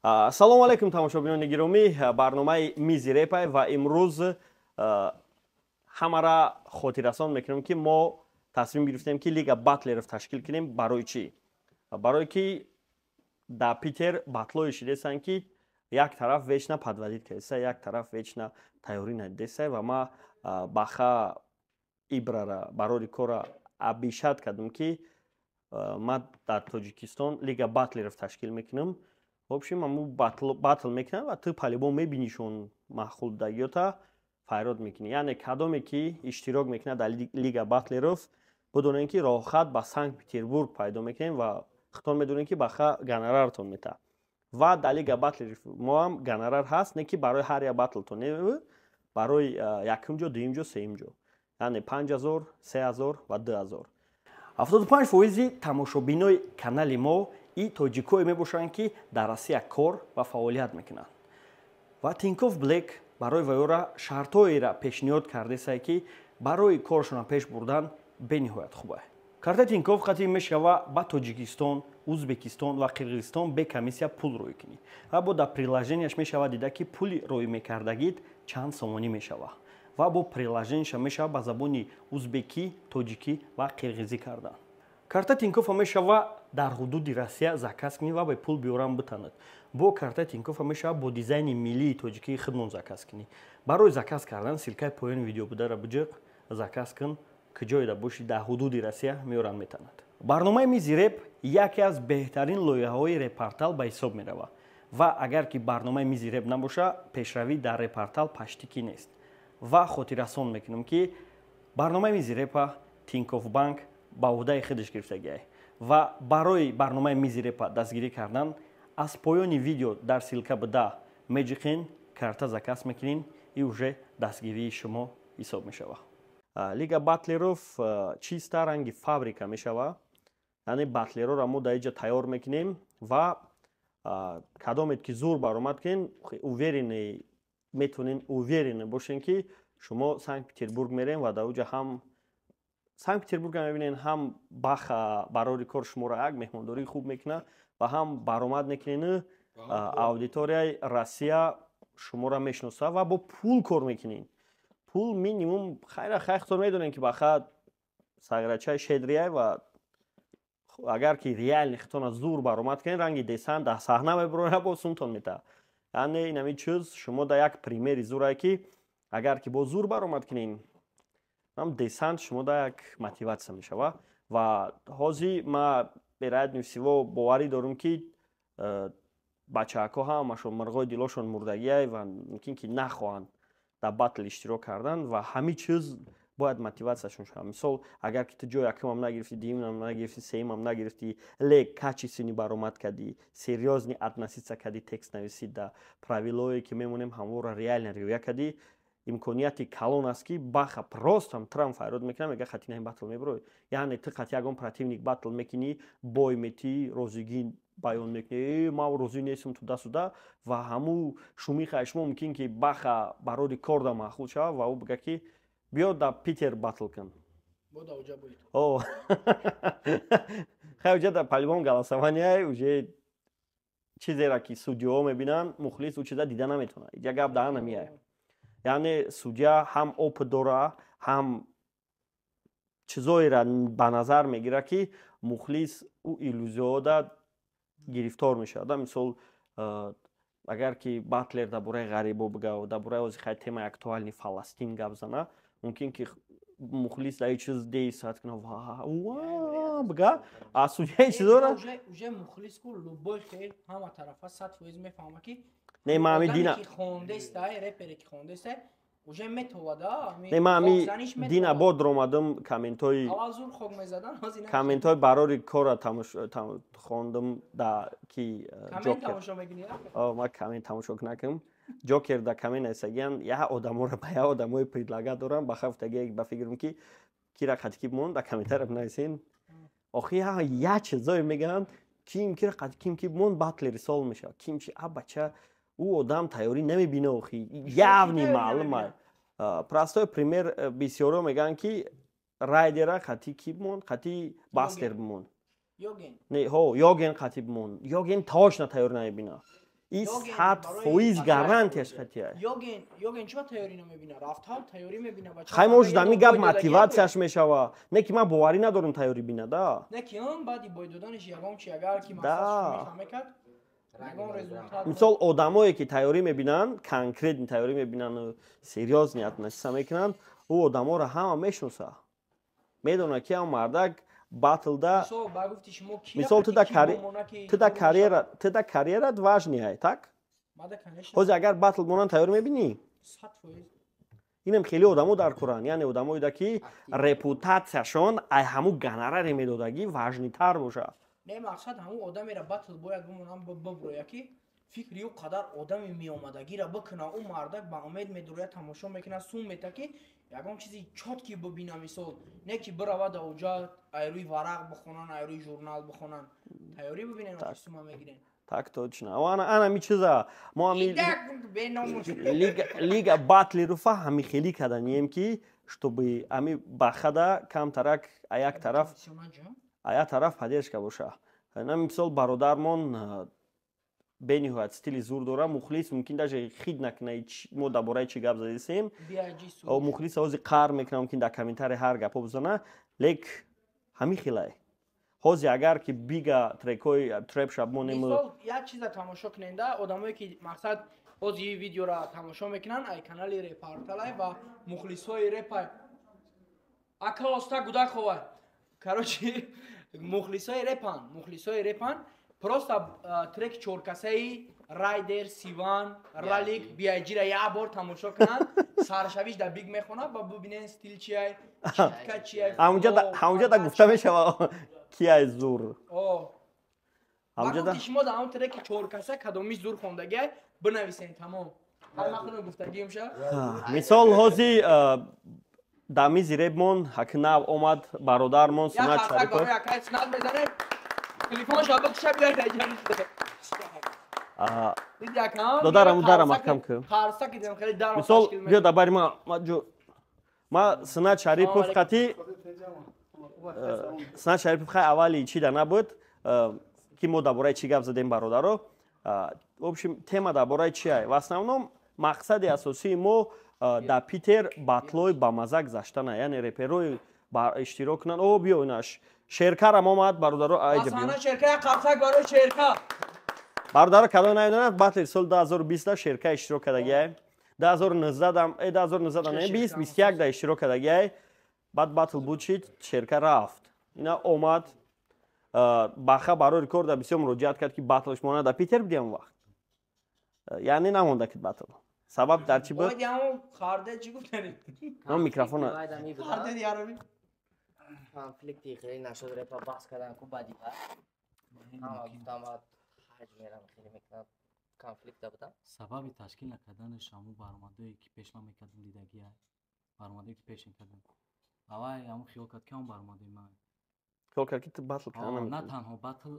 Ассалому алайкум, тамошобинони гиромӣ. Барномаи «Мизи репай» ва имрӯз ҳамара хотиррасон мекунем, ки мо тасмим гирифтем, ки Лига батлеров ташкил кунем. Барои чӣ? Барое ки дар Питер батлое шидесанд, ки як тараф вечно подводить кардеса, як тараф вечно тайёрӣ надидеса. Ва ма баха Ибрара барори кора обещать кардам, ки ма дар Тоҷикистон Лига батлеров ташкил мекунам. В общем, аму батл мекунам ва ту по-любому мебинишон, маъқулдагиёта файрод мекунӣ. Яъне кадоме ки иштирок мекунад дар Лига батлеров, бидонем, ки роҳхат ба Санкт Петербург пайдо мекунем ва худтон медонем, ки баха гонорартон мета. Ва дар Лига батлеров мо ҳам гонорар ҳаст, не ки барои ҳар як батлтон, не, барои якум ҷо, дуюм ҷо, сеюм ҷо, яъне 5000, 3000 ва 2000. 75 фоизи тамошобинои канали мо и тоҷикое мебошанд, ки дар Россия кор ва фаъолият мекунанд. Ва Тинькофф Блэк барои вайёра шартҳоеро пешниҳод кардесае, ки барои коршона пеш бурдан бениҳоят хуб аст. Картаи Тинькофф қатъи мешава ба Тоҷикистон, Узбекистон ва Қирғизистон бе комиссия пул рӯй кунӣ ва бо дар приложенияш мешавад дида, ки пули рӯй мекардагит чанд сомонӣ мешавад. Ва бо приложенияша мешавад ба забони узбекӣ, тоҷикӣ ва қирғизӣ кардан. Карта Тинькоффа мешава дар ҳудуди Россия заказ кунӣ ва бе пул биёрам битанад. Бо картаи Тинькоффа мешава бо дизайни миллии тоҷикии худмон заказ кунӣ. Барои заказ кардан ссылкаи поёни видео будара биҷиқ, заказ кун, куҷоеда бошӣ, дар ҳудуди Россия меёранд, метанад. Барномаи «Мизи реп» яке аз беҳтарин лоиҳаҳои Репортал ба ҳисоб меравад. Ва агар ки барномаи «Мизи реп» набоша, пешравӣ дар Репортал почти ки нест. Ва хотиррасон мекунем, ки барномаи «Мизи репа» Тинькофф Банк ба ӯҳдаи худаш гирифтагиай. Ва барои барномаи «Мизи репа» дастгирӣ кардан аз поёни видео дар ссылка буда меҷиқин, карта заказ мекунин и уже дастгирии шумо ҳисоб мешавад. Лига батлеров чиста ранги фабрика мешавад, яъне батлерора мо дар иҷа тайёр мекунем. Ва кадомед ки зур баромад кунен, уверенный метавонен, уверенный бошен, ки шумо Санкт Петербург мерем ва дар уҷа ҳам Санкт Петербурга мебинен, ҳам баха барори кор шуморо як меҳмондории хуб мекунад ва ҳам баромад мекунен, аудиторияи Россия шуморо мешиноса ва бо пул кор мекунен. Пул минимум хайра хайр, медонем, ки баха саграчаи щедрый ай. Ва агар ки реально хитона зур баромад кунед, ранги десант дар саҳна мебурора, бо сумтон мета. Яъне инами чиз шумо да як примери зурае, ки агар ки бо зур баромад кунен, ам десант шумо да як мотиватсия мешава. Ва ҳозир ма вероятнее всего боварӣ дорум, ки бачаҳако ҳамашон мирғои дилошон мурдагиай ва мумкин ки нахоҳанд дар батл иштирок кардан. Ва ҳамин чиз бояд мотиватсияшон шавад. Мисол, агар ки ту ҷои якумам нагирифтӣ, дуюмам нагирифтӣ, сеюмам нагирифтӣ, лек качественный баромад кардӣ, серьёзно относиться кардӣ, текст нависӣ, да правилое ки мемонем, ҳамвора реально риоя кардӣ, имконияти калон аст, ки баха просто трам файрод мекунам, мега: «Хати на батл мебурой». Яъне ту қати ягон противник батл мекунӣ, бой метӣ, розигӣ баён мекунӣ: «Ман розӣ нестам», туда-сюда. Ва ҳаму шумихаи шумо мумкин ки баха барори корда маъқул шавад ва ӯ бига, ки биё дар Питер батл кун. О хай, уҷа дар по-любому голосование, уже чизеро ки судьяҳо мебинанд, мухлис ӯ чиза дида наметавонад. Иҷа гап даҳа намеяд. Яъне судья ҳам опыт дора, ҳам чизоеро ба назар мегирад, ки мухлис ӯ иллюзияҳода гирифтор мешавад. Мисол, агар ки батлер дар бораи ғарибо бига, дар бораи ози хай темаи актуальный Фаластин гап зана, мумкин ки мухлис дар чиз действовать кунад, ва бига, а судьяи чизора Уже мухлис ку любой хел ҳама тарафа 100% мефаҳма, ки Не, ма ами дина хондестай, репере ки хондестай, уже метовада. Не, ма ами дина бодр омадам, комментҳои аввал зур хок мезадан. Комментҳои барори кора хондам да ки Ҷокер ма коммент тамошо накунам. Ҷокер да коммент нависагиян, я одаморо ба я одамои предлагать дорам. Ба хафтаги ба фикрам, ки кира қати ки бимон, да комментария бинависен. Охи я чизое мегӯянд: ким кира қати ким ки бимон, батлери сол мешавад, ким чи. А бача, ӯ одам тайёрӣ намебина. Охи явный маълума. Простой пример, бисёро мегӯянд, ки Райдера қати ки бимон, қати Бастер бимон. Не, ҳо, Йоген қати бимон. Йоген точно тайёр намебина. И 100% гарантияш хатия. Йоген чӣ ба тайёрӣ намебина? Рафтав тайёрӣ мебина. Хай, может, ами гап мотиватсияш мешава. Не ки ман боварӣ надорам, тайёрӣ бина да. Не ки он баъди бой доданаш ягон чи, агар ки мақсадш мекард, ягон результат. Мисол, одамое ки тайёрӣ мебинанд, конкретно тайёрӣ мебинанд, серьёзно относиться мекунанд, ӯ одаморо ҳама мешноса. Медонад, ки ам мардак батлда. Мисол, ту да карьерат важный, так? Ҳозир агар батл монанд, тайёр мебинӣ? Инам хеле одамо дар коранд, яъне одамоеда, ки репутатсияшон ай ҳамун гонораре медодагӣ важныйтар бошад. Не, мақсад, ҳамун одамеро батл бояд бимонам, биброя, ки фикри ӯ қадар одами меомадагиро бикуна. Ӯ мардак ба умед медурояд, тамошо мекунад, сум мета, ки ягон чизи чёткий бибина. Мисол, не ки биравад оҷа, ай рӯи варақ бихонанд, ай рӯи журнал бихонанд. Тайёрӣ бибинен, сума мегирен. Так точно. Ана ми чиза мо ами лига батлеруфа ҳами хелӣ каданием, ки чтобы ами бахада камтарак аяк тараф поддержка боша. На, мисол, бародармон бениҳоят стили зур дора. Мухлис мумкин даже хид накуна, мо дар бораи чӣ гап задисем. Мухлис ҳози қар мекуна, мумкин дар комментарий ҳар гапҳо бизана, лек ҳамин хелай. Ҳози агар ки бига трекҳои треп шабмонем. Мисол, як чиза тамошо куненда, одамое ки, мақсад, ҳози ин видеоро тамошо мекунанд, ай канали Репорталай ва мухлисҳои репай, ака оста гудакова, короче, мухлисҳои репан, мухлисҳои репан, просто трек чоркасаи Райдер, Сиван, Ралик, Биайҷира як бор тамошо кунанд. Саршавиш дар биг мехонад ва бубинен стил чиай, читка чиай. Ҳамунҷа да гуфта мешава, кияй зур. Шумо дар ҳамон треки чоркаса кадомиш зур хондагиай, бинависен, тамом. Ҳар гуфтагиимша. Мисол, ҳози дар мизи репмон ҳак нав омад бародармон Сунат Шарипов. Телефон шаб киша биёй. Додарам, дара маҳкам кун. Мисол, биё дар бари ма. Ма Сунат Шарипов қати, Сунат Шарипов хай аввали чӣ да набуд, ки мо дар бораи чӣ гап задем, бародаро. В общем, тема дар бораи чи ай? В основном мақсади асосии мо дар Питер батлои бамаза гузаштана, яъне реперои иштирок кунанд. О, биё, инаш Шеркарам омад, бародаро. Айҷа, бародаро, кадом намедонад, батли соли 2020 Шерка иштирок кардагиай, 2019, 2019, не, 2021 да иштирок кардагиай. Баъд батл буд, шид, Шерка рафт. Ина омад баха барои рекорда бисёр муроҷиат кард, ки батлш монад дар Питер будиам вақт, яъне намонда ки батл. Сабаб дар чӣ буд? Микрофона. Конфликти хеле нашуд, репа баҳс кардан ку, баъди ба ҳама гуфтам, ҳаҷ мерам, хеле мекунам, конфликта будам. Сабаби ташкил накарданаш ҳамун баромадое, ки пеш ман мекардам, дидагия, баромадое, ки пеш мекардам, авай ҳамун хиёл кард, ки он баромадои ман. Хиёл кард, ки ту батл. На танҳо батл,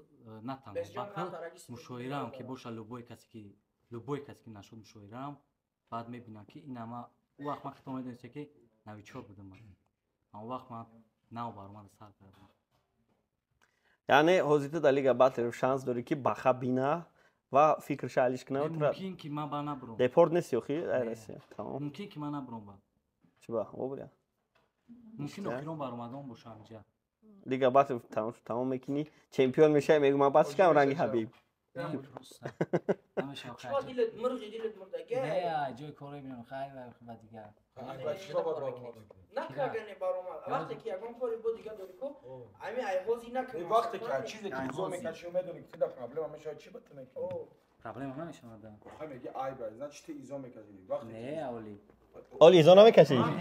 на танҳо батл, мушоираам ки боша, любой касе ки нашуд, мушоираам баъд мебинам, ки ин ама ӯ вақт ман хито медонистем, ки новичок будам. Ман он вақт ман нав баромада сар кардам. Яъне ҳозир ту дар лига батл шанс дорӣ, ки баха бина ва фикрша алиш куна. Мумкин ки ман ба набурам. Депорт нести охи ай Россия, тамом. Мумкин ки ман набурам ба. Чиба обря? Мумкин охирон баромадон бошам инҷа. Лига батл тамом мекунӣ, чемпион мешавӣ, мегӯ: «Ман бас шикам ранги Ҳабиб». Ҷои коро бинам, хайр ба дигар. Накагане баромад, вақте ки ягон кори бо дига дорӣ ку, ами айҳози накун. Вақте ки чизе ки изо мекаши, медони, ки тида проблема мешавад, чӣ ба ту мекунӣ? Проблема намешавад. Хай, меги айба, значит, ти изо мекаши вақте. Не, оли. Оли изо намекашӣ? Ям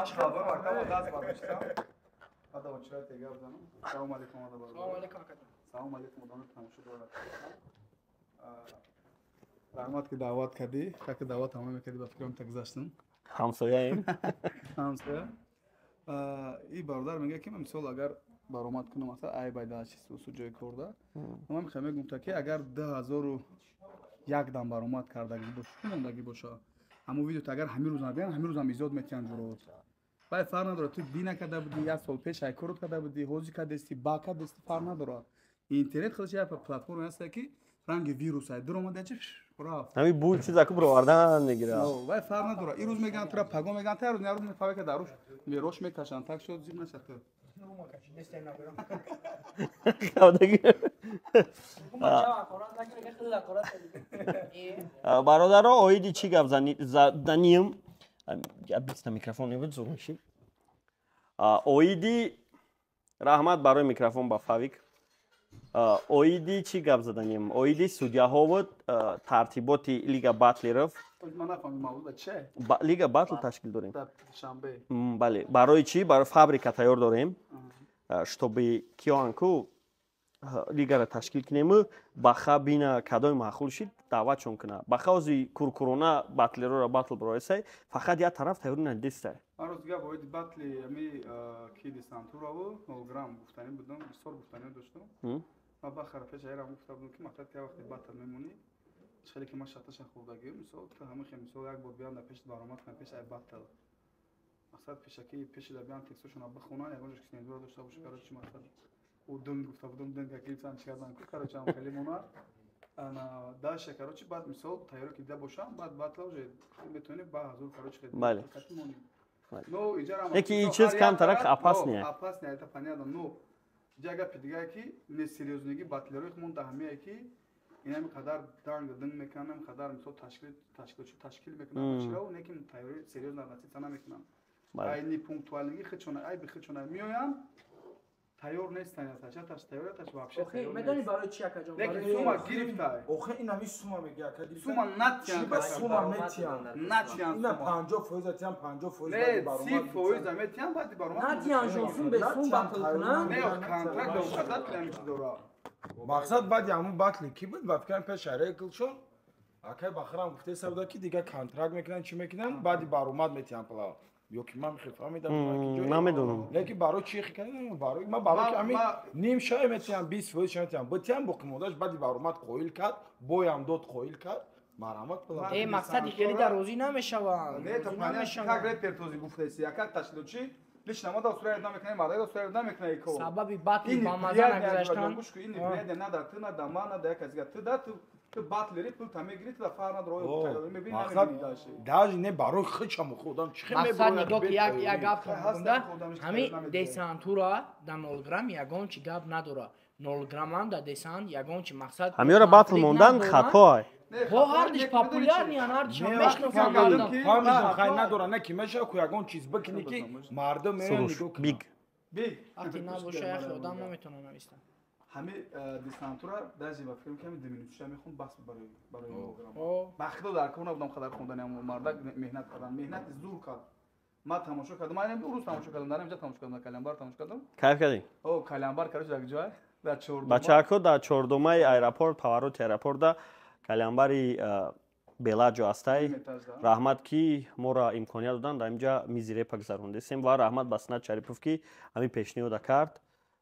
хабар мактаба даст бардоштам. Ада очират гап занам. Салом алейкум, ада бародар. Салом алейкум. Салом алейкум, одамони тамошо. Раҳмат, ки даъват кардӣ. Как даъват ҳама мекардӣ, ба фикрам та гузаштам. Ҳамсояем. Ҳамсоя. И бародар мегӯяд, ки мисол, агар баромад кунам, масалан, ай байда чиз ҷои корда. Ман мехоҳам мегӯм, ки агар 2001 дам баромад кардагӣ боша, мондагӣ боша, ҳамон видео агар ҳамин рӯз набиён, ҳамин рӯзам изод метиҳанд ҷуроот. Вай фарқ надорад, ту ди накарда будӣ, як сол пеш ай корот карда будӣ, ҳозир кардасти, ба кардасти, фарқ надорад. Интернет худаш як платформа ҳаст, ки ранги вирус ай дуромада чи рафт. Ҳамин бу чиза ку бировардан мегира. Вай фарқ надорад. Ин рӯз мегӯянд тура, паго мегӯянд, та рӯз на рӯз мефаҳмед, ки дар руш мерош мекашанд. Так шуд, зиб нашад ту. Рума каши, нестай наберам. Хавдаги. Бача аккурат накунӣ, хеле аккурат кардӣ. Бародаро, оиди чӣ гап занием? Биста микрофон небуд, зур мешид. Оиди раҳмат барои микрофон ба Фавик. Оиди чӣ гап заданем? Оиди судьяҳову тартиботи Лига Батлеров. Ман нафаҳмидам мавзӯъ че? Лига Батл ташкил дорем. Дар Душанбе. Бале, барои чӣ? Барои фабрика тайёр дорем, чтобы киоанку лигара ташкил кунему, баха бина кадоми маъқул шид, даъватшон куна. Баха ози куркурона батлерора батл бироесай, фақат як тараф тайёрӣ надидистай. Ман рост гап, оиди батли ами ки десантураву 0 грамм гуфтанӣ будам, бисёр гуфтанӣ доштам. Ман бахара пеш айрам гуфта будам, ки мақсад ки вақте батл мемонӣ, хеле ки ман шарташа хӯрдагӣ, мисол ту ҳама хе, мисол як бор биям дар пеши баромад кунам пеш ай батл, мақсад пешакӣ пеши да биям текстошона бихонан, ягон ҷош ки цензура дошта боша, короче, мақсад ӯ дунг гуфта будам, дунга гирифтан, чӣ кардан, короче, ам хеле мона ана дальше, короче, баъд мисол тайёр ки дида бошам, баъд батла уже метавонӣ ба ҳазур, короче, Бале. монӣ. Но иҷара Яки ин чиз камтарак опасный. Опасный, это понятно, но иҷа гапи дигае, ки несерьёзный ги батлерои хумон даҳамие, ки инами қадар данг динг мекунанд, ами қадар мисол ташкилотчи ташкил мекунанд, чиро не ки тайёри серьёзно относиться намекунанд. Ай непунктуальный ги худшона, айби худшона, меоянд, тайёр нестанд, яташ тайёр, яташ вообще Охи, тайёр медонӣ нест. барои чӣ, акаҷон? Лекин сума гирифтай. Охе, ин ҳами сума мега, ака гирифта. Сума натиян. Чӣ ба сума метиян? Натиян Ина сума. 50% тиян, 50% Не, баъди баромад. 30% метиян, баъди баромад. Натиян жон, сум бе сум батл кунанд. Не, контракт муқаддар кунам, чи дора. Мақсад баъди ҳамун батли ки буд, ба фикрам пеш ареклшон акай Бахрам гуфтеса буда, ки дига контракт мекунанд, чӣ мекунанд, баъди баромад метиҳанд пула. Ё ки ман хел фаҳмидам? Намедонам. Лекин барои чӣ хикардам? Барои ман, барои ки ҳамин ним шай метиҳам, 20% шай метиҳам, битиҳам, боқимондаш баъди баромад қоил кард, боям дод, қоил кард, марҳамат, пула. Э, мақсади хеле дар розӣ намешаванд. Не, та понятно, как репер този гуфтаси, яка ташкилотчи лично ма да сурат намекунем, марда да сурат намекунем ко. Сабаби батли ба маза нагузаштан. Гӯш кун, ин неприятно на да ту, на да ман, на да як каси. Ту да ту батлери пул та мегири, ту да фарқ надора, оё мебини, намебини дальше. Даже не барои худшам, худам чӣ хел Мақсад меброяд. нигоҳ ки як гап Ҳаст, мегӯнда, одамиш ҳами тайёр намедиҳад. десантура да 0 грамм ягон чи гап надора. 0 граммам да десант ягон чи мақсад Ҳамёра батл конфликт мондан надоранд. хатоай. Бо ҳардиш популярный ан, ҳардишам мешиносанд мардум. Фаҳмидам, хай надора, не ки мешава ку ягон чиз бикунӣ, ки мардум меоянд, Суруш нигоҳ кунанд. биг. Биг. Вақте набоша, яхе одам наметавона нависта. Ҳами десантура даже ба фикрам ки ҳами 2 минутша мехон, бас барои 0 грамм. О, Ба худо дар кор набудам қадар хондани, ҳамон мардак меҳнат кардан, меҳнати зур кард. Ман тамошо кардам, ман рӯз тамошо кардам, дар инҷа тамошо кардам, дар Калянбар тамошо кардам. Кайф кардӣ? О, Калянбар, короче, дар ҷой, дар чордума. Бачаҳако, дар чордумаи аэропорт, повороти аэропорта, Калянбари Белаҷо ҳастай. Этажда. Раҳмат, ки моро имконият додан, дар инҷа мизи репа гузарондесем, ва раҳмат ба Синат Шарипов, ки ҳамин пешниҳода кард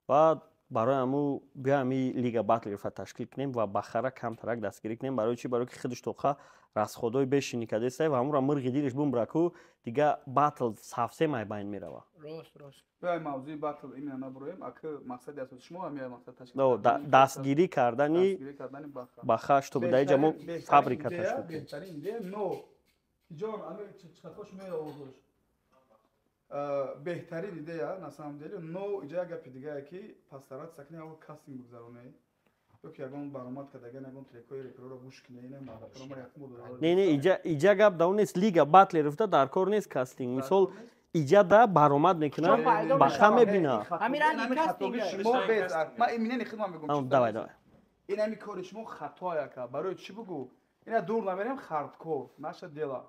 ва барои ҳаму биё ҳами Лига Батлерфа ташкил кунем ва бахара камтарак дастгирӣ кунем. Барои чӣ? Барои ки худаш тоқа расходҳои бешини кардестай ва ҳамура мирғи дилаш бумбраку, дига батл совсем ай байн мерава. Рост, рост. Биёй, мавзӯи батл именно набуроем, аки мақсади асоси шумо ҳами мақсад ташкил Но, дастгирӣ кардани дастгирӣ кардани баха. Баха, чтобы дар инҷа мо Беҳтарин фабрика идея, ташкил кунем. Беҳтарин идея, но ҷон, ами чиқатҳош меовозош. Беҳтарин идея на самом деле, но иҷа як гапи дигае, ки постараться кунӣ, аввал кастинг бигзаронӣ ё ки ягон баромад кардаган, ягон трекҳои репероро гӯш кунӣ, ина мардакро ма якум буд. Не, иҷа гап да он нест, Лига Батлер рафта дар кор нест кастинг. Мисол, иҷа да баромад мекунад, Чон пайдо баха мешавад. мебина. Ҳамин ранги кастинг. Шумо без ман иминени хидмат мегӯм. Ам, давай, давай. Ин ҳами кори шумо хатоя, ака. Барои чӣ бугӯ? Ина дур намерем, хардкор наша дела,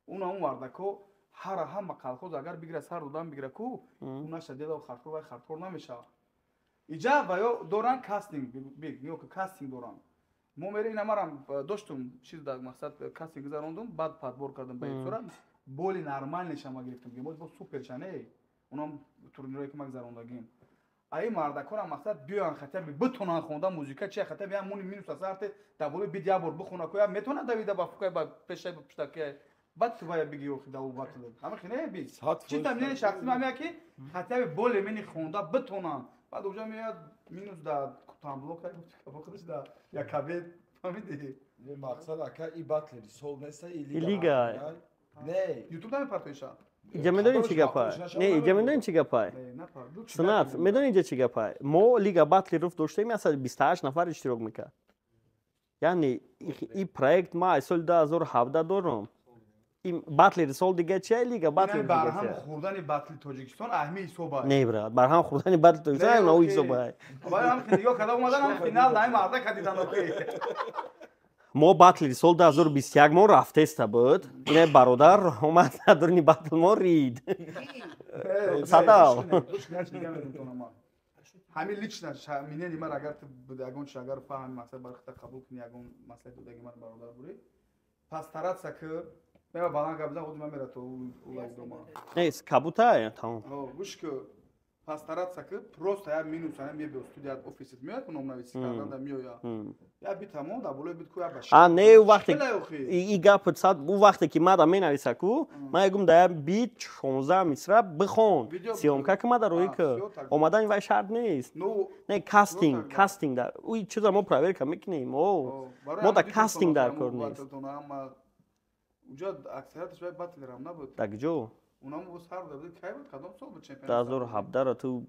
уна он мардако ҳара ҳама колхоз агар бигира, сар додан бигира ку, у наша дела хардкор, вай хардкор намешавад. Иҷа ва ё доран кастинг, биг ё ки кастинг доран. Мо мере ина марам доштум чиз дар мақсад кастинг гузарондум, баъд подбор кардам ба ексора, боли нормальный ма гирифтам, ки бо суперша не, унам турнирое ки ма гузарондагим. Аи мардаконам мақсад биёян, хотя бы битонан хонда музика чи, хотя бы я муни минус асарте дар болои бит як бор бихона ку, я метавона давида ба фукай, ба пешай, ба пуштакай, баъд ту вая биги охи даву батл ҳама хине би 100%. Чи там мнение шахси ман ҳамия, ки хотя бы более менее хонда битонан, баъд уҷа меояд. Минус да тамблок гуфти да якабе фаҳмидӣ? Мақсад ака и батлери сол неста и лига. Не. Ютуб намепартоиша. Иҷа медонӣ чӣ гапай? Не, иҷа медонӣ чӣ гапай? Сунат, медонӣ иҷа чӣ гапай? Мо лига батлеров доштем, 128 нафар иштирок мекард. Яъне и проект ма аз соли 2017 дорам. Ин батлери сол дига чия, лига батлер дига барҳам чия? Хӯрдани батли Тоҷикистон аҳми ҳисоба. Не, брат, барҳам хӯрдани батли Тоҷикистон ҳам нау ҳисоба. Барҳам нигоҳ карда омадан ҳам финал наи марда кадидан охи. Мо батлери сол 2021 мо рафтеста буд. Ине бародар омад даруни батл мо рид. Садал. Ҳамин лично мнение ман, агар ту ягон чи агар фаҳми мақсад бар хита қабул кунӣ, ягон маслиҳат додаги ман бародар бурӣ, пас стараться ки мева баланд гап зан, худи ман мера то улайдома. Не, кабута тамом. Гӯш ки, пас стараться ки просто як минус ҳам мебиё студия, офисит меояд, номнависӣ кардан да меоя. Я битамо да болои бит ку я баши. А не, вақте и гап сад у вақте ки мада менависа ку, ман ягум да бит 16 мисра бихон. Съёмка ки мада рӯи ки омадани вай шарт нест. Не, кастинг, кастинг да. Уи чиза мо проверка мекунем. О. Мо да кастинг дар кор нест. Уҷа аксарияташ вай батлерам набуд. Да куҷо? Унам боз ҳар буд, кай буд, кадом сол буд чемпионат? 2017-ро ту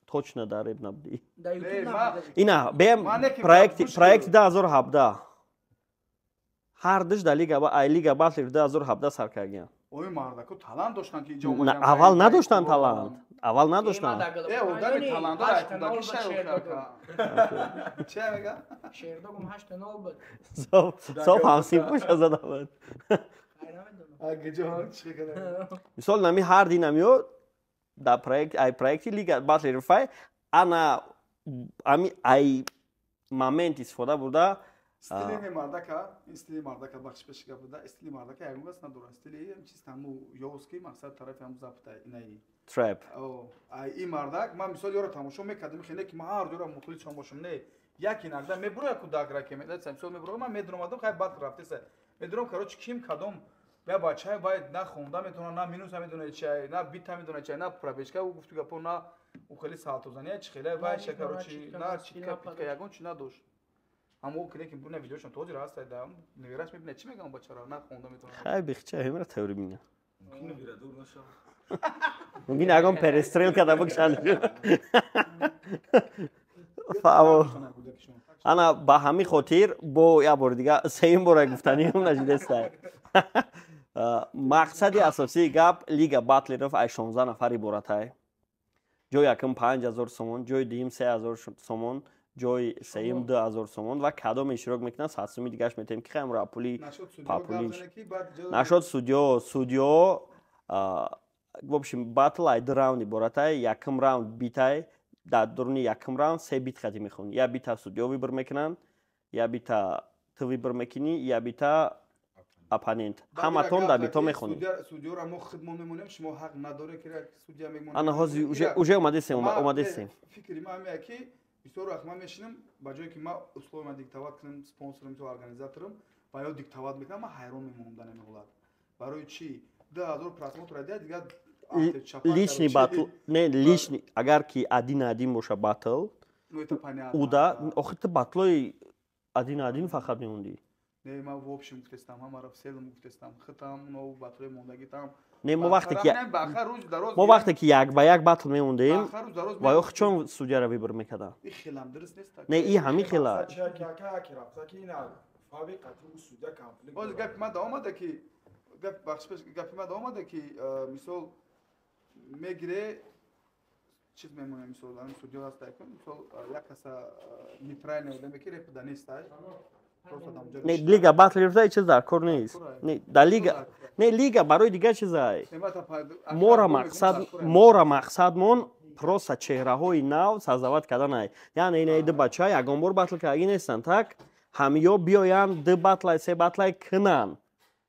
точно дар реп набудӣ. Да Ютуб набуд. Ина, бем проекти 2017. Ҳар душ да лига ай лига батлер 2017 сар кардагиян. Ой, мардако талант доштан ки иҷо омадан. Аввал надоштан талант. Аввал надоштан. Э, одами талантдор ай кӯдаки шайохака. Чи мега? Шердогум 8-0 буд. Соф ҳамсинфоша зада буд. Мисол нами ҳар ди намиё да проект ай проекти лига батлер фай ана ами ай момент истифода бурда. Стили мардака, стили мардака бахш пеш гап буда, стили мардака ягон кас надорад. Стили ам чиз таму ёвский мақсад тарафи ҳам запта инаи. Трап. Ай и мардак, ман мисол ёро тамошо мекардам, хеле ки ман ҳар дора мухлисшон бошам, не. Як инагда мебура ку дагра ки медаса, мисол мебура, ман медромадам, хай бат рафтеса. Медром, короче, ким кадом я бачай бай на хонда метавона, на минус медона чай, на бита медона чай, на пробежка у гуфту гапо, на у хеле салтозания чи хеле бай ша, короче, на читка питка ягон чи надошт. Аммо ки лекин буна видеошон този раста да невераш мебина чи мегам бачара на хонда метавона. Хай бихча ҳимра теори бина. Мумкин вирадур нашава. Мумкин ягон перестрелка да бикшанд. Фаво. Ана ба ҳамин хотир бо як бори дига сеюм бора гуфтаниам нашидеста. Мақсади асосии гап лига батлеров ай 16 нафар иборатай. Ҷои якум 5000 сомон, ҷои дуюм 3000 сомон, ҷои сеюм 2000 сомон ва кадоме иштирок мекунад 100 суми дигаш метем ки хаем пули папулиш. Нашод судьё, судьё, в общем, батл ай ду раунд иборатай, якум раунд битай, дар дуруни якум раунд се бит хати мехонӣ. Я бита судьё выбор мекунанд, я бита ту выбор мекунӣ, я бита оппонент. Ҳаматон дар бито мехонед. Судьёро мо худмон мемонем, шумо ҳақ надоред ки судья мемонед. Ана ҳозир уже омадесем, омадесем. Фикри ман ҳамея ки бисёр вақт ман мешинам, ба ҷое ки ман условия ман диктоват кунам, спонсорам, то организаторам, ва ё диктоват мекунам, ман ҳайрон мемонам дар ҳамин ҳолат. Барои чӣ? 2000 просмотр диҳад, дигар личный батл, не личный, агар ки один на один боша батл, уда, охир ту батлои один на один фақат мемондӣ. Не, ман в общем гуфтестам, ҳамаро в целом гуфтестам, хитам, нов батлои мондагитам. Не, мо вақте ки як ба як батл мемондем, ва ё чон судьяро выбор мекардам. И хелам дуруст нест. Не, и ҳамин хела. Боз гапи ман омада ки гап бахш пеш гапи ман омада ки мисол мегире чиз мемонем, мисол ҳамин судья ҳаст, мисол як каса нейтральный одаме ки реп да нестай. Не, лига батл рафта чиз дар кор нест. Не, да лига, не лига барои дигар чизай. Мора мақсад, мора мақсадмон просто чеҳраҳои нав создавать карданай. Яъне ина ду бача ягон бор батл кардаги нестанд, так? Ҳамиё биёянд ду батлай, се батлай кунанд.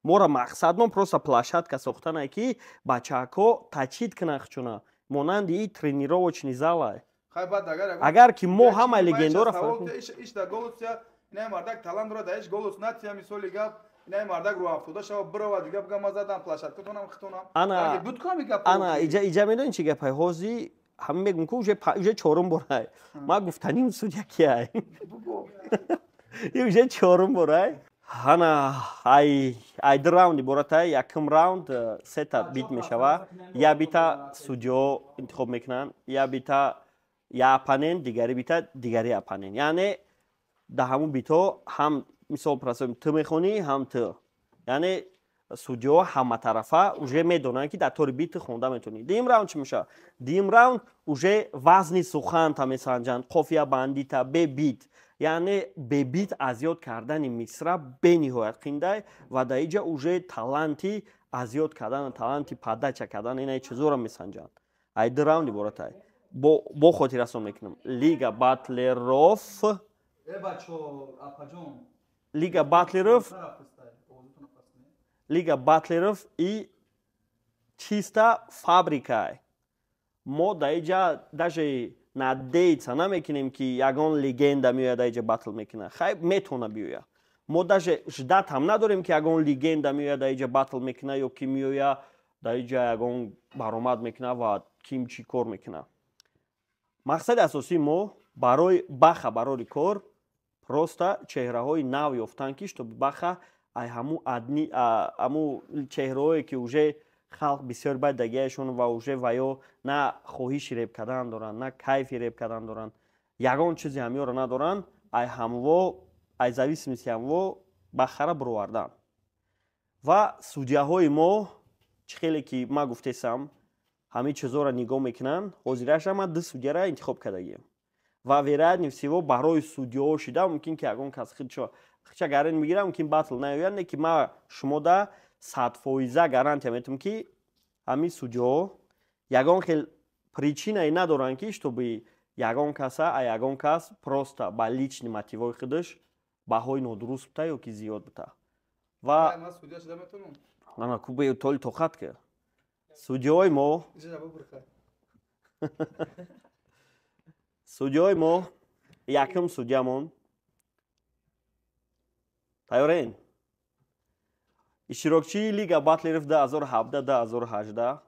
Мора мақсадмон просто площадка сохтанай ки бачаҳако тачид кунанд хучуна. Монанди и тренировочный залай. Агар ки мо ҳамаи легендора Инай мардак талант дорад, даиш голос натия, мисоли гап, инай мардак рӯ афтода шава, бирава дига буга ман задам площадкатонам хитонам. Ана, ана иҷа медонӣ чӣ гапай? Ҳози Ҳамин мегум ку, уже чорум борай. Ма гуфтаним судья кияй. И уже чорум борай. Ҳана ай ду раунд иборатай. Якум раунд сета бит мешава. Я бита судьё интихоб мекунанд, я бита я оппонент, дигари бита дигари оппонент. Яъне да ҳамун бито ҳам мисол прасо ту мехонӣ, ҳам ту. Яъне судьё ҳаматарафа уже медонанд, ки дар тори бит хонда метавонӣ. Дуюм раунд чӣ мешавад? Дуюм раунд уже вазни суханта месанҷанд, қофиябандита, бебит. Яъне бебит аз ёд кардани мисра бениҳоят қиндай ва дар иҷа уже таланти аз ёд кардан, таланти подача кардан, инаи чизоро месанҷанд. Ай ду раунд иборатай. Бо хотиррасон мекунам. Лига Батлеров, Лига Батлеров, Лига Батлеров и чиста фабрикай. Мо дар иҷа даже надеяться намекунем, ки ягон легенда меояд дар иҷа батл мекунад. Хай, метавона биёяд. Мо даже ждать ҳам надорем, ки ягон легенда меояд дар иҷа батл мекунад ё ки меояд дар иҷа ягон баромад мекунад ва ким чӣ кор мекунад. Мақсади асосии мо барои баха барори кор просто чеҳраҳои нав ёфтан, ки чтобы баха ай ҳаму адни ҳаму чеҳраҳое, ки уже халқ бисёр бад дагияшон ва уже ва ё на хоҳиши реп кардан доранд, на кайфи реп кардан доранд, ягон чизи ҳамёро надоранд, ай ҳамво, ай зависимости ҳамво бахара бировардан. Ва судьяҳои мо, чӣ хеле ки ман гуфтесам, ҳамин чизоро нигоҳ мекунанд. Ҳозираша ман ду судьяра интихоб кардагием ва вероятнее всего барои судьяҳо шида мумкин, ки ягон кас худша гарен мегирад, мумкин батл наёяд. Не ки ма шумода 100% гарантия метавам, ки ҳамин судьяҳо ягон хел причинае надоранд, ки чтобы ягон каса а ягон кас просто ба личный мотивҳои худаш баҳои нодуруст бута ё ки зиёд бута. Ва ана ку толи тоқат ки судьяҳои мо, судьяҳои мо, якум судьямон тайёрен? Иштирокчии Лига Батлеров 2017-2018,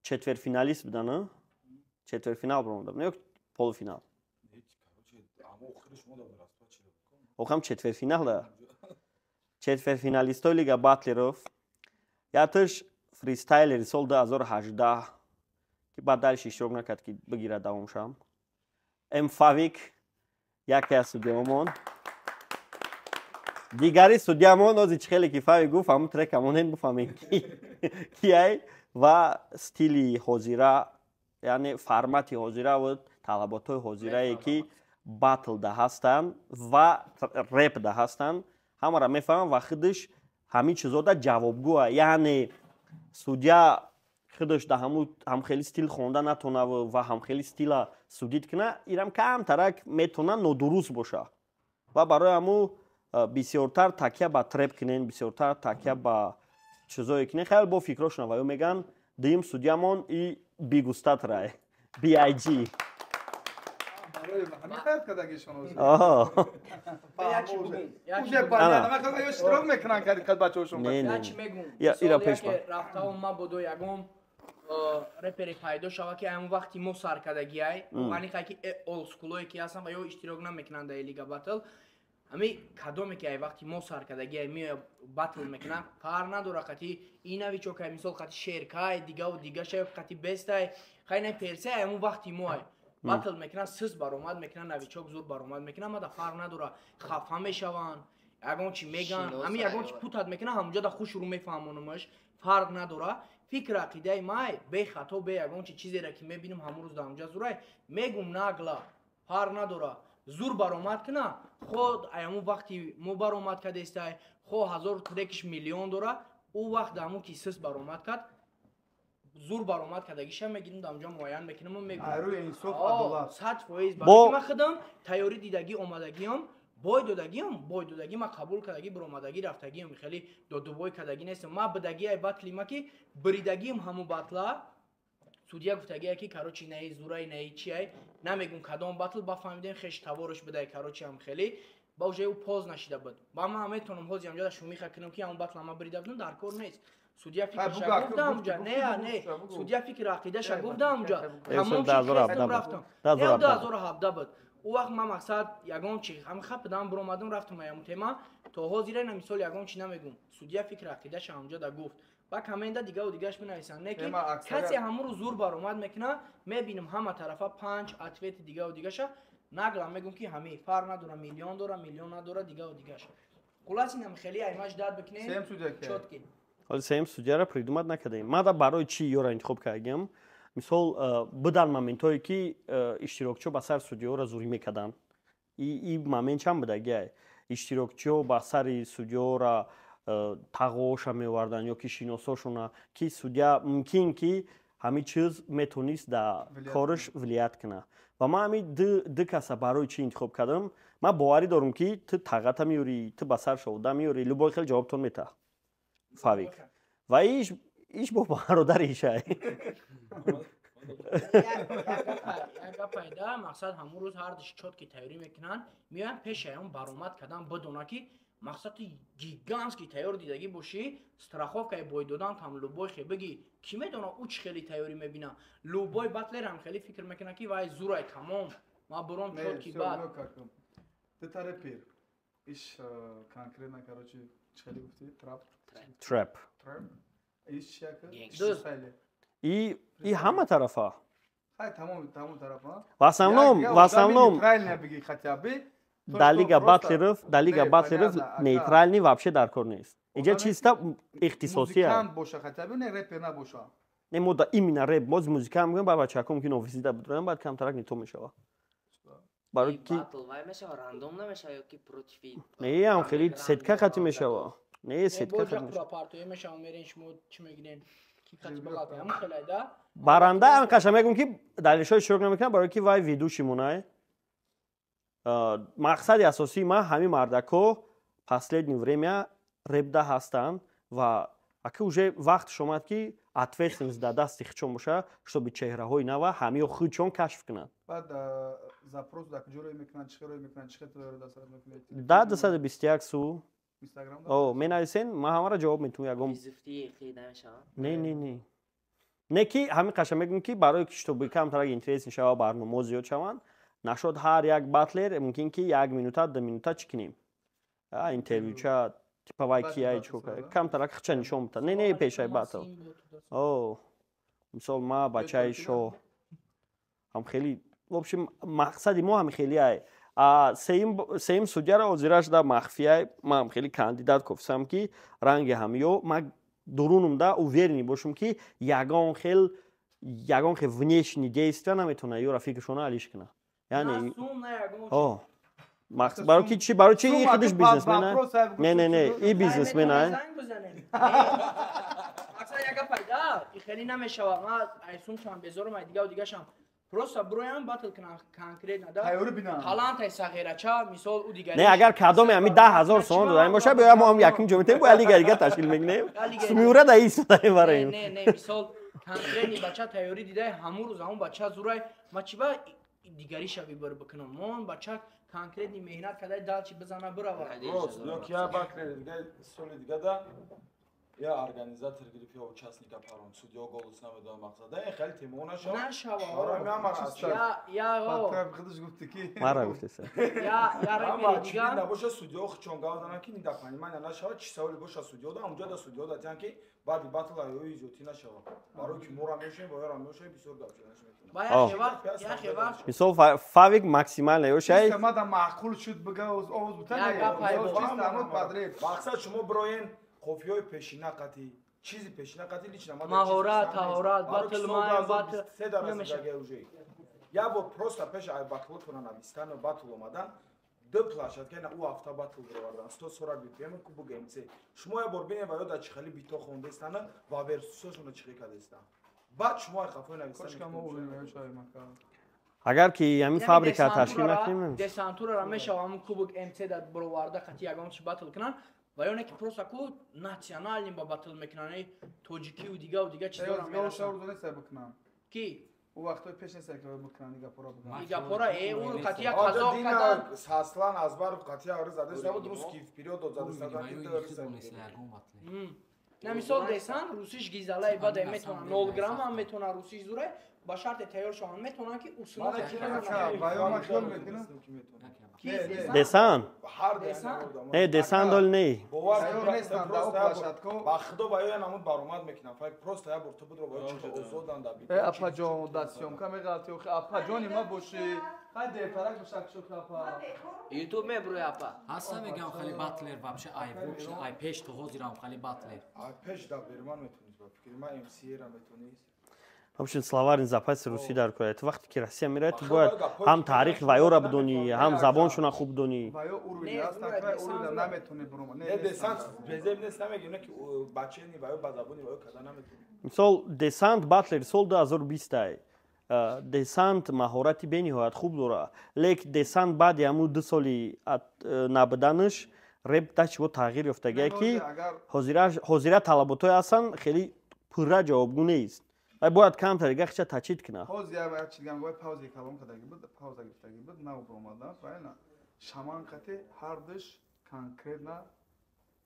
четвертфиналист будан, четвертфинал баромада ё полуфинал? Охам четвертфинал. Четвертфиналистои Лига Батлеров яташ фристайлери сол 2018, ки баъд дальше иштирок накард, ки бигирад давомшам. М Фавик яке аз судьяомон. Дигари судьямон, ози чӣ хеле ки Фавик гуфт, ҳамун трека монен, буфаҳмем кияй ва стили ҳозира, яъне формати ҳозира ва талаботҳои ҳозирае, ки батлда ҳастанд ва репда ҳастанд, ҳамаро мефаҳмам ва худаш ҳамин чизода ҷавобгӯа. Яъне судья худаш да ҳамхели стил хонда натона ва ҳамхели стила судить куна, ирам камтарак метавона нодуруст боша. Ва барои ҳаму бисёртар такя ба треп кунен, бисёртар такя ба чизое кунен, хеле бо фикрошона ва ё мегӯянд. Дуюм судьямон и бигустатрай биг. Ҳамин хайр кардагишон. Як чӣ бугум. Уже понятно, ё иштирок мекунанд кад бачаҳошон. Не, не. Як чӣ мегум. Ира пеш яке рафтао мабодо ягон репери пайдо шава, ки ҳамон вақти мо сар кардагиай, аниқа ки олдскулое ки ҳастанд ва ё иштирок намекунанд дар лига батл, ҳами кадоме ки ай вақти мо сар кардагиай меоя батл мекунанд, фарқ надора қати инавичокай, мисол қати шеркай, дигаву дигаша, ё қати бестай, хайна персай, ҳамон вақти мо ай батл мекунанд, сис баромад мекунанд, новичок зур баромад мекунанд, мада фарқ надора, хафа мешаванд, ягон чи меган, Шинос ҳами ягон чи айва. путат мекунанд, ҳамонҷо да хушрӯ мефаҳмонумаш, фарқ надора. Фикр ақидаи май бехато, бе ягон чи чизере ки мебинем ҳамон рӯз дар ҳамҷа зурай мегум, нагла, фарқ надора, зур баромад куна, хо ай ҳамон вақти мо баромад кардестай, хо ҳазор трекиш миллион дора, ӯ вақт дар ҳамон ки сис баромад кард, зур баромад кардагиша мегирем, дар ҳамҷо муайян мекунем ва мегӯем. Айрӯи инсоф, адолат. 100%. Бо- Барои ман худам тайёрӣ дидагӣ омадагиам, бой додагиам, бой додагӣ ман қабул кардагӣ, биромадагӣ рафтагиам, хеле додубой кардагӣ нестам. Ман бидагӣ ай батли ма ки бридагиам, ҳамун батла судья гуфтагия, ки короче наи зурай, наи чиай, намегум кадом батл, ба фаҳмидем, хеш тавориш бидай, короче ҳам хеле ба уже ӯ поз нашида буд. Ба ман метавонам ҳозир ҳамҷода шумиха кунам, ки ҳамун батла ман брида будам, дар кор нест. Судья фикрша гуфтам ҷа, не, не, судья фикр ақидаша гуфтам ҷа. Тамом 2017 рафтам. 2017 буд. Ӯ вақт ман мақсад ягон чи ҳам хапидам, биромадам, рафтам аяму тема. То ҳозира ина мисол ягон чи намегум. Судья фикр ақидаша ҳамҷо да гуфт. Ба коммента дигаву дигаш менависанд, не ки касе ҳамуро зур баромад мекуна, мебинам ҳама тарафа панҷ ответи дигаву дигаша нагла мегум ки ҳами фарқ надора, миллион дора, миллион надора, дигаву дигаш. Хулас инам хеле аймаш дад бикунем. Чётки. Ҳоли сеюм судьяра придумать накардаем. Мада барои чӣ ёра интихоб кардагиам? Мисол, будан моментҳое ки иштирокчиҳо ба сари судьяҳоро зурӣ мекарданд. И момент чанд будагиай? Иштирокчиҳо ба сари судьяҳоро тағооша меоварданд ё ки шиносошона, ки судья мумкин ки ҳамин чиз метонист дар кораш влиять кунад. Ва ман ҳамин ду каса барои чӣ интихоб кардам? Ман боварӣ дорам, ки ту тағата меёрӣ, ту ба сар шовда меёрӣ, любой хел ҷавобтон метаҳ фавик. Ва иш бо бародари ишай. Як гапайда, мақсад ҳамун рӯз ҳардуш чётки тайёрӣ мекунанд, меоянд пеши аён баромад кардан, бидона ки мақсад ту гигантский тайёр дидагӣ бошӣ, страховкаи бой додан там любой хе бигӣ, кӣ медона ӯ чӣ хеле тайёрӣ мебина. Любой батлер ҳам хеле фикр мекунад, ки вай зурай, тамом, ма буром чётки бад. Ты репер. Иш конкретно, короче, чӣ гуфтӣ? Трап? Трап. Иш чия? И ҳама тарафа. Хай, тамом, тамом тарафа. В основном нейтрально бигӣ хотя бы. Дар лига батлеров, дар лига батлеров нейтральный вообще дар кор нест. Инҷа чиста ихтисосия. Музикант боша хотя бы, не репер набоша. Не, мо да именно реп, боз музика мегӯем, баъд бачаҳако мумкин офисида будроям, баъд камтарак не то мешава. Барои ки батл вай мешава, рандом намешава ё ки против? Не, ам хеле сетка хати мешава. Не, сетка хати мешава. Партоя мешава, мерен, шумо чӣ мегирен? Ки хати бағалта, ҳамун хелайда. Баранда ан қаша мегӯм, ки далелшои иштирок намекунам, барои ки вай ведущий монай. Мақсади асосии ман ҳамин мардако последнее время репда ҳастанд ва ака уже вақтш омад, ки ответственность дар дасти худшон боша, чтобы чеҳраҳои нава ҳамиё худшон кашф кунанд. Баъд запрос дар куҷо рӯй мекунанд, чӣ рӯй мекунанд, чӣ хел дастрас мекунед? Да 221 су менависен, ман ҳамаро ҷавоб метавам, ягон. Не, не, не, не, ки ҳамин қаша мегӯм, ки барои ки чтобы камтарак интерес шава, барномаҳо зиёд шаванд, нашод ҳар як батлер мумкин ки як минута, 2 минута чӣ кунем, интервюча, типа вай кияй, чӣ камтарак хча нишон бита. Не, не, пешай батл о мисол ма бачаи шоҳ ҳам хеле, в общем, мақсади мо ҳам хеле ай. Сеюм судьяро ҳозира шуда махфияй, ман хеле кандидат кофисам, ки ранги ҳамиё ман дурунумда уверенный бошам, ки ягон хел внешний действия наметавона ёра фикршона алиш кунад. Яъне барои ки чи, барои чи и худиш бизнесмена, не, не, не, и бизнесмена. Хеле намешава, ман айсум чанд безорам, ай дигаву дигашам, просто броям батл кунам конкретно да талантай сағирача, мисол ӯ дигари. Не, агар кадоме ҳами 10 000 сомон додаем боша, биёя, мо ҳам якум ҷо метавем, бо я лига дига ташкил мекунем, сумиура да истодаем бароим. Не, не, мисол конкретный бача тайёрӣ дидай, ҳамун рӯз ҳамун бача зурай, ма чи ба дигариша выбор бикунам? Мон бача конкретный меҳнат кардай, далчи бизана, бирава. Рост, ё ки я бакре дига соли дигада я организатор гирифт, ё участника парон, судья голос намедонам, мақсада э хеле темо нашава. Нашава. Я худаш гуфти ки мара гуфтеса. Я репери дига набоша, судья хчон гавданан, ки недопонимание нашава, чи саволи боша судья да онҷа да судья да тян, ки баъди батл аёи изётӣ нашава, барои ки мора мешавем, бояра мешавем, бисёр гап шуда нашметонам. Мисол, фавик максимально ёшай. Мада маъқул шуд, бига овоз бута. Мақсад шумо бироен қофиҳои пешина қатӣ, чизи пешина қатӣ лично. Маҳорат, таҳорат, батл май батл. Се дараҷа уже як бор просто пеш ай батлотона навистану батл омадан, ду площадка на ӯ ҳафта батл бировардан, 140 бпм кубок МЦ. Шумо як бор бинед ва ёда чӣ хели бито хондестана ва версусошона чӣ хел кардестан, баъд шумо ай хафои навистан. Агар ки ҳамин фабрика ташкил накунем. Десантурара мешава ҳамун кубок МЦ да бироварда, қати ягон чи батл кунанд ва ё не ки просто ку национальный ба батл мекунанд, тоҷикиву дигаву дига чизоро. Ки ӯ вақтҳои пеш нест, ки бикунанд гапора. Гапора э ӯ қатия қазоқ кардан. Аслан Азбаров қатия рӯз задеста буд, русский вперёд дод задеста. На мисол десан русиш гизалай бадай метавонад 0 грамм ҳам метавонад русиш зурай ба шарте тайёр шаванд метавонанд ки усула десан не десан дол не ба худо ба ёя намуд баромад мекунам фак просто я бор ту будро ба чӣ озодан да э апа ҷон да съёмка меғалти охи апа ҷони ма боши хай дертарак бошак шук апа ютуб мебрӯй апа ҳаста мегам хали батлер вообще ай вообще ай пеш то ҳозирам хали батлер ай пеш да берман метонист ба фикри ма МС-ра метонист. Вообще словарный запас русӣ дар кор. Ту вақте ки Россия меравад, ту бояд ҳам таърих ваёра бидонӣ, ҳам забоншона хуб донӣ. Ваё уровень аст, вай уровень наметонӣ бурома. Не десант безеб нест намегӣ, не ки бачени ваё ба забони ваё када наметонӣ. Мисол десант батлер сол 2020 ай. Десант маҳорати бениҳоят хуб дора. Лек десант баъди ҳамун 2 соли набуданаш реп да чиво тағйир ёфтагия ки ҳозира талаботҳое ҳастанд хеле пурра ҷавобгӯ нест. Вай бояд камтар дига хича тачид кунад. Ҳозир як чиз гам, вай пауза калом кадаги буд, пауза гирифтаги буд, нав баромадан, правильно? Шаман қати ҳардуш конкретно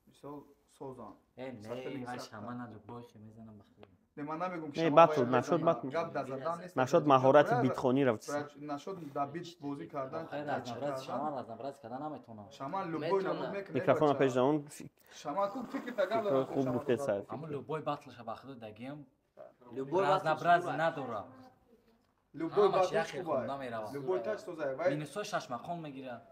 мисол созан. Э, не, вай шамана любой хе мезанам ба худо. Не, ман намегум ки не, батл нашуд, батл. Гап да задан нест. Нашуд маҳорати битхонӣ рафт. Нашуд да бит бозӣ кардан. Шаман разнообраз кардан наметонам. Шаман любой намуд мекунад. Микрофона пеш даун. Шаман ку фикр та гап дорад. Хуб гуфтед сайф. Аммо любой батлша ба худо дагиам. Любой разнообраз надора. Любой батл хуб. Любой тач созай. Вай минусо шаш мақом мегирад.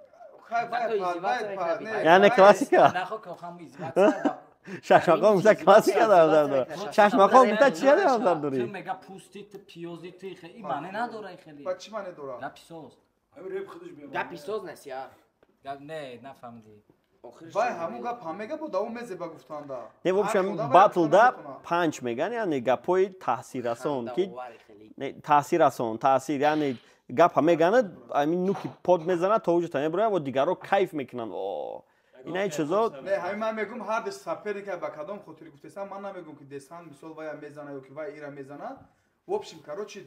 Хай вай вай вай. Яъне классика. Нахо ки охам издиваться. Шаш мақом гуфта классика дар назар дора. Шаш мақом гуфта чия дар назар дорӣ? Ту мега пусти, ту пиёзи, ту хе и маъне надора хеле. Ба чӣ маъне дора? Гапи соз. Гапи соз нест я. Гап не, нафаҳмидӣ. Вай ҳамун гап ҳам мега бо давом мезеба гуфтанда. Не, в общем, батлда панч меган, яъне гапҳои таъсиррасон ки таъсиррасон, таъсир, яъне гапа меганад, ҳамин нуки под мезанад, то уҷата мебарояд ва дигарро кайф мекунанд. О, инаи чизо. Не, ҳамин ман мегум ҳардуш соперника ба кадом хотири гуфтесам, ман намегум ки десан мисол вая мезана ё ки вай ира мезана. В общем, короче,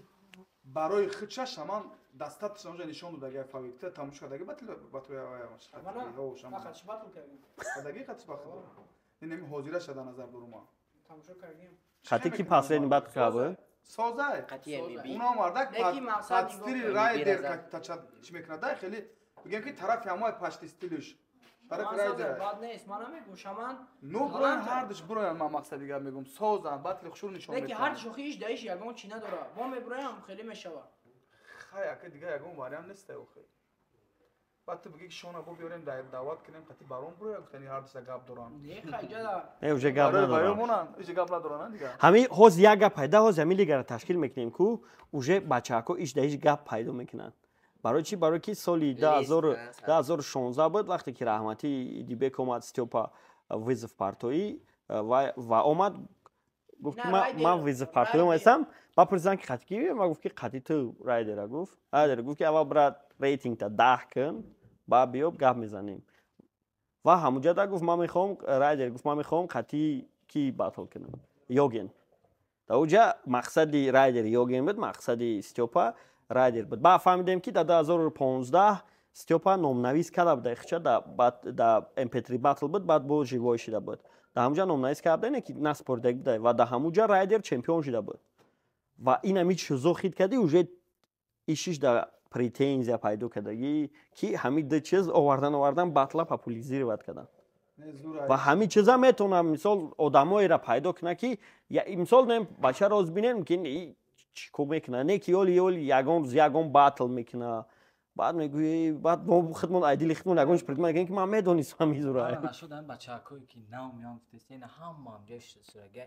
барои худша шаман достаточно уже нишон додаги фавикта тамошо кардаги батл батл шаман батл кардем. Кардаги қатиш ба худо. Не, неми ҳозира шада назар дорума. Тамошо кардем. Қати ки последний батл кабы? Созай. Уна мардак под стили райдер тача чӣ мекунад? Дай хеле бигем ки тарафи ҳамои пашти стилиш. Тарафи райдер. Бад нест, ман намегум шаман. Ну броян ҳардуш броян ман мақсади гап мегум. Созан батли хушур нишон медиҳанд. Леки ҳардуш охи иш даиш ягон чӣ надора. Мо меброям хеле мешава. Хай ака дига ягон вариант нест охи. Баъд ту бигӣ ки шона бо биёрем даъват кунем қати барон броя гуфтани ҳардуша гап доранд. Не хай ҷада. Не, уже гап надоранд. Уже гап надоранд дига. Ҳамин ҳоз як гап пайда, ҳоз ҳамин лигара ташкил мекунем ку уже бачаҳако иш даиш гап пайдо мекунанд. Барои чӣ? Барои ки соли 2016 буд, вақте ки раҳматӣ Дибек омад Стёпа вызов партоӣ ва омад гуфт ки ман вызов партоӣ омадам. Ба пурсиданд ки қати ки? Ма гуфт ки қати ту райдера гуфт. Райдера гуфт ки аввал брат рейтингта 10 кун, баъд биёб гап мезанем. Ва ҳамунҷа да гуфт ман мехоҳам, райдер гуфт ман мехоҳам қати ки батл кунам. Йоген. Да уҷа мақсади райдер Йоген буд, мақсади Стёпа райдер буд. Баъд фаҳмидем ки дар 2015 Стёпа номнавис карда буд, хича да MP3 батл буд, баъд бо живой шида буд. Дар ҳамунҷа номнавис карда буд, не ки наспорида буд ва дар ҳамунҷа райдер чемпион шида буд. Ва ин ҳами чизо хит кардӣ, уже ишиш дар претензия пайдо кардагӣ ки ҳамин ду чиз овардан батла популяризировать кардан. Ва ҳамин чиза метавонам мисол одамоеро пайдо кунад ки мисол нем бачаро оз бинем ки чӣ кор мекунад, не ки ёли ёли ягон рӯз ягон батл мекунад. Баъд мегӯӣ, баъд мо худмон айдили худмон ягон чиз придумать мекунем ки ман медонистам изура. Нашуд ҳамин бачаҳакое ки нав меоянд гуфтест, ина ҳамаам ҷои шудасурага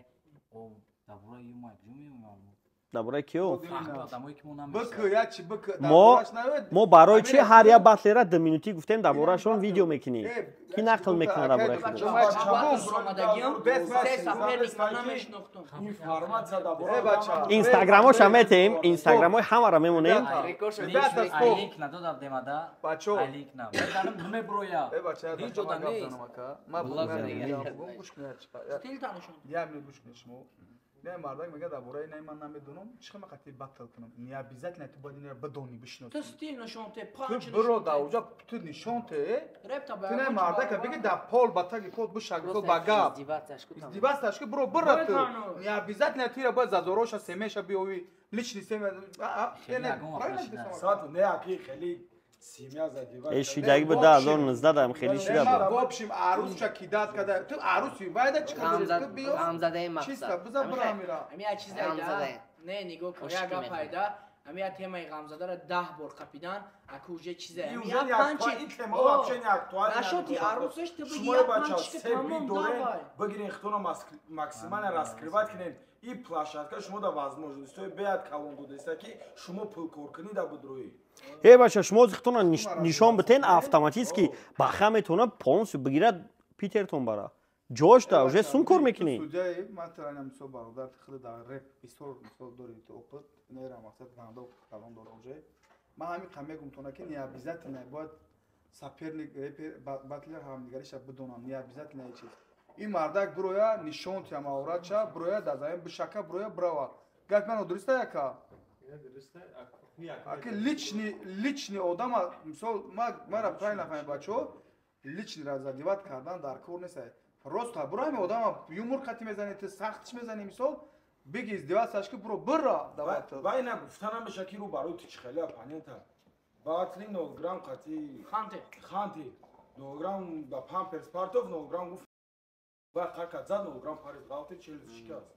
о дар бораи ю ма ҷо меоям. Дар бораи киё? Мо барои чи ҳар як батлера 2 минутӣ гуфтем дар борашон видео мекунем? Ки нақл мекунад дар бораи худаш? Инстаграмоша метем, инстаграмои ҳамаро мемонем. Не мардак мега дар бораи не ман намедонам, чӣ хел ман қати батл кунам? Не обязательно ту бояд инро бидонӣ, бишносӣ. Ту стил нишон те, панч Ту биро дар уҷа, ту нишон те. Репта Ту не мардака биги дар пол ба таги код бишак, мисол ба гап. Издеваться ку биро бира ту. Не обязательно ту ира бояд зазороша, семеша биёвӣ, личный семя. Не, правильно? Сату не аки хеле семья задевать. Э шидаги ба 2019 дам хеле шида буд. В общем, арусча кидат када. Ту аруси байда чӣ кардӣ? Ту биё. Ғамзадаи мақсад. Чиста биза бира мира. Ами як чиз айда. Не, нигоҳ кун, як гап айда. Ами як темаи ғамзадаро 10 бор қапидан, аку уже чизе. Ами як панчи. Ин тема вообще не актуальна. Нашоти арусаш ту биги як панчи тамом давай. Бигирин хитона максимально раскрывать кунед. И площадка шумо да возможностьҳои беад калон додеста ки шумо пулкоркунӣ да будроӣ. Э бача, шумо хитона нишон битен автоматически баха метавона полностью бигирад Питертон бара. Ҷош да уже сум кор мекунӣ. Судяи ман тра мисол бародар хеле дар реп бисёр мисол дори ту опыт, нера мақсад ганда калон дора уже. Ман ҳамин қа мегум тона ки не обязательно бояд соперник репер батлер ҳамдигариша бидонам, не обязательно чиз. Ин мардак бироя нишон тия маҳоратша, бироя дар замин бишака, бироя бирава. Гап мано дуруста яка? Аки личный одама, мисол мара правильно фаҳмед бачаҳо, личный ра задевать кардан дар кор нест. Просто биро ҳами одама юмор қати мезанӣ, ту сахтиш мезанӣ, мисол биги издеваться ки биро бира давай. Ва ина гуфта намеша ки рӯ барои ту чӣ хеле оппонента. Батли 0 грамм қати ханти 0 грамм ба памперс партов 0 грамм гуфт ва қака зад 0 грамм парид ғалти челюсть шикаст.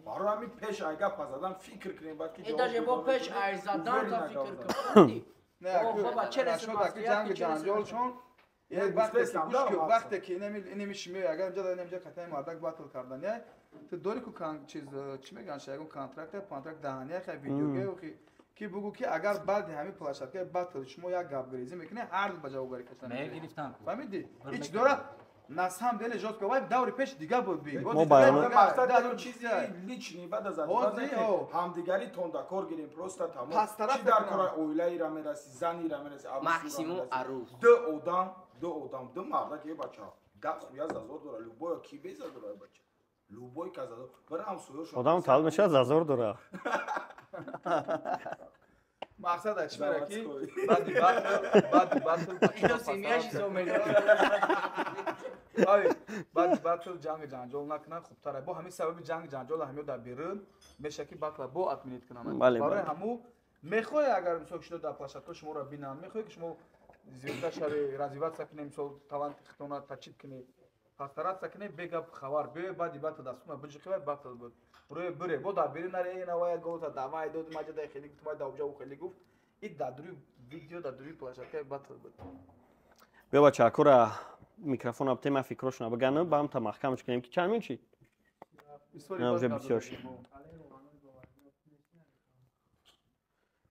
Барои ҳамин пеш ай гап задан фикр кунем баъд ки ҷавоб. Даже бо пеш ай задан та фикр кун. Не, аки ҷанги ҷанҷолшон як вақте ки гӯш ки вақте ки инеми шимё агар инҷа дар инҷа қатъи мардак батл кардан, я ту дори ку чиз чӣ мегӯянд ша ягон контракт контракт даҳания хай видеоге ки бугу ки агар баъди ҳамин площадкаи батл шумо як гапгирезӣ мекунед, ҳар ду ба ҷавобгарӣ кашида мегирифтан. Фаҳмидӣ? Ҳеч дора на самом деле жёстко вай даври пеш дига буд би. Мо баён мақсад чизи личный баъд аз ҳамдигарӣ тондакор гирем просто тамом. Чӣ дар кора оилаира мераси, занира мераси, максимум арӯс. Ду одам, ду мардак е бача. Гап хуя зазор дора, любой ки бе зазор дора бача. Любой ка зазор. Бара ҳамсоёшон. Одам талаб мешавад зазор дора. Мақсад чӣ мера ки баъди батл ино семьяш ҳисоб мекунад. Ай, баъди батл ҷанги ҷанҷол накунанд хубтар. Бо ҳамин сабаби ҷанги ҷанҷол ҳамё дар берун меша ки батла бо отменить кунанд. Барои ҳаму мехоҳе агар мисол шумо дар площадка шуморо бинанд, мехоҳе ки шумо звезда шаве, развиваться кунед, мисол таланти хитона тачид кунед, постараться кунед, бегап хабар биё баъди батл дастуна биҷиқи батл буд. Рӯи бире, бо дар берун наре, навая голта давай дод маҷада хеле гуфт, май давҷа хеле гуфт. И дар дури видео, дар дури площадка батл буд. Биё бача, акора микрофон абте ма фикрошона баганам, ба ҳам та маҳкамаш кунем ки чанд минут шид? Не, уже бисёр шид.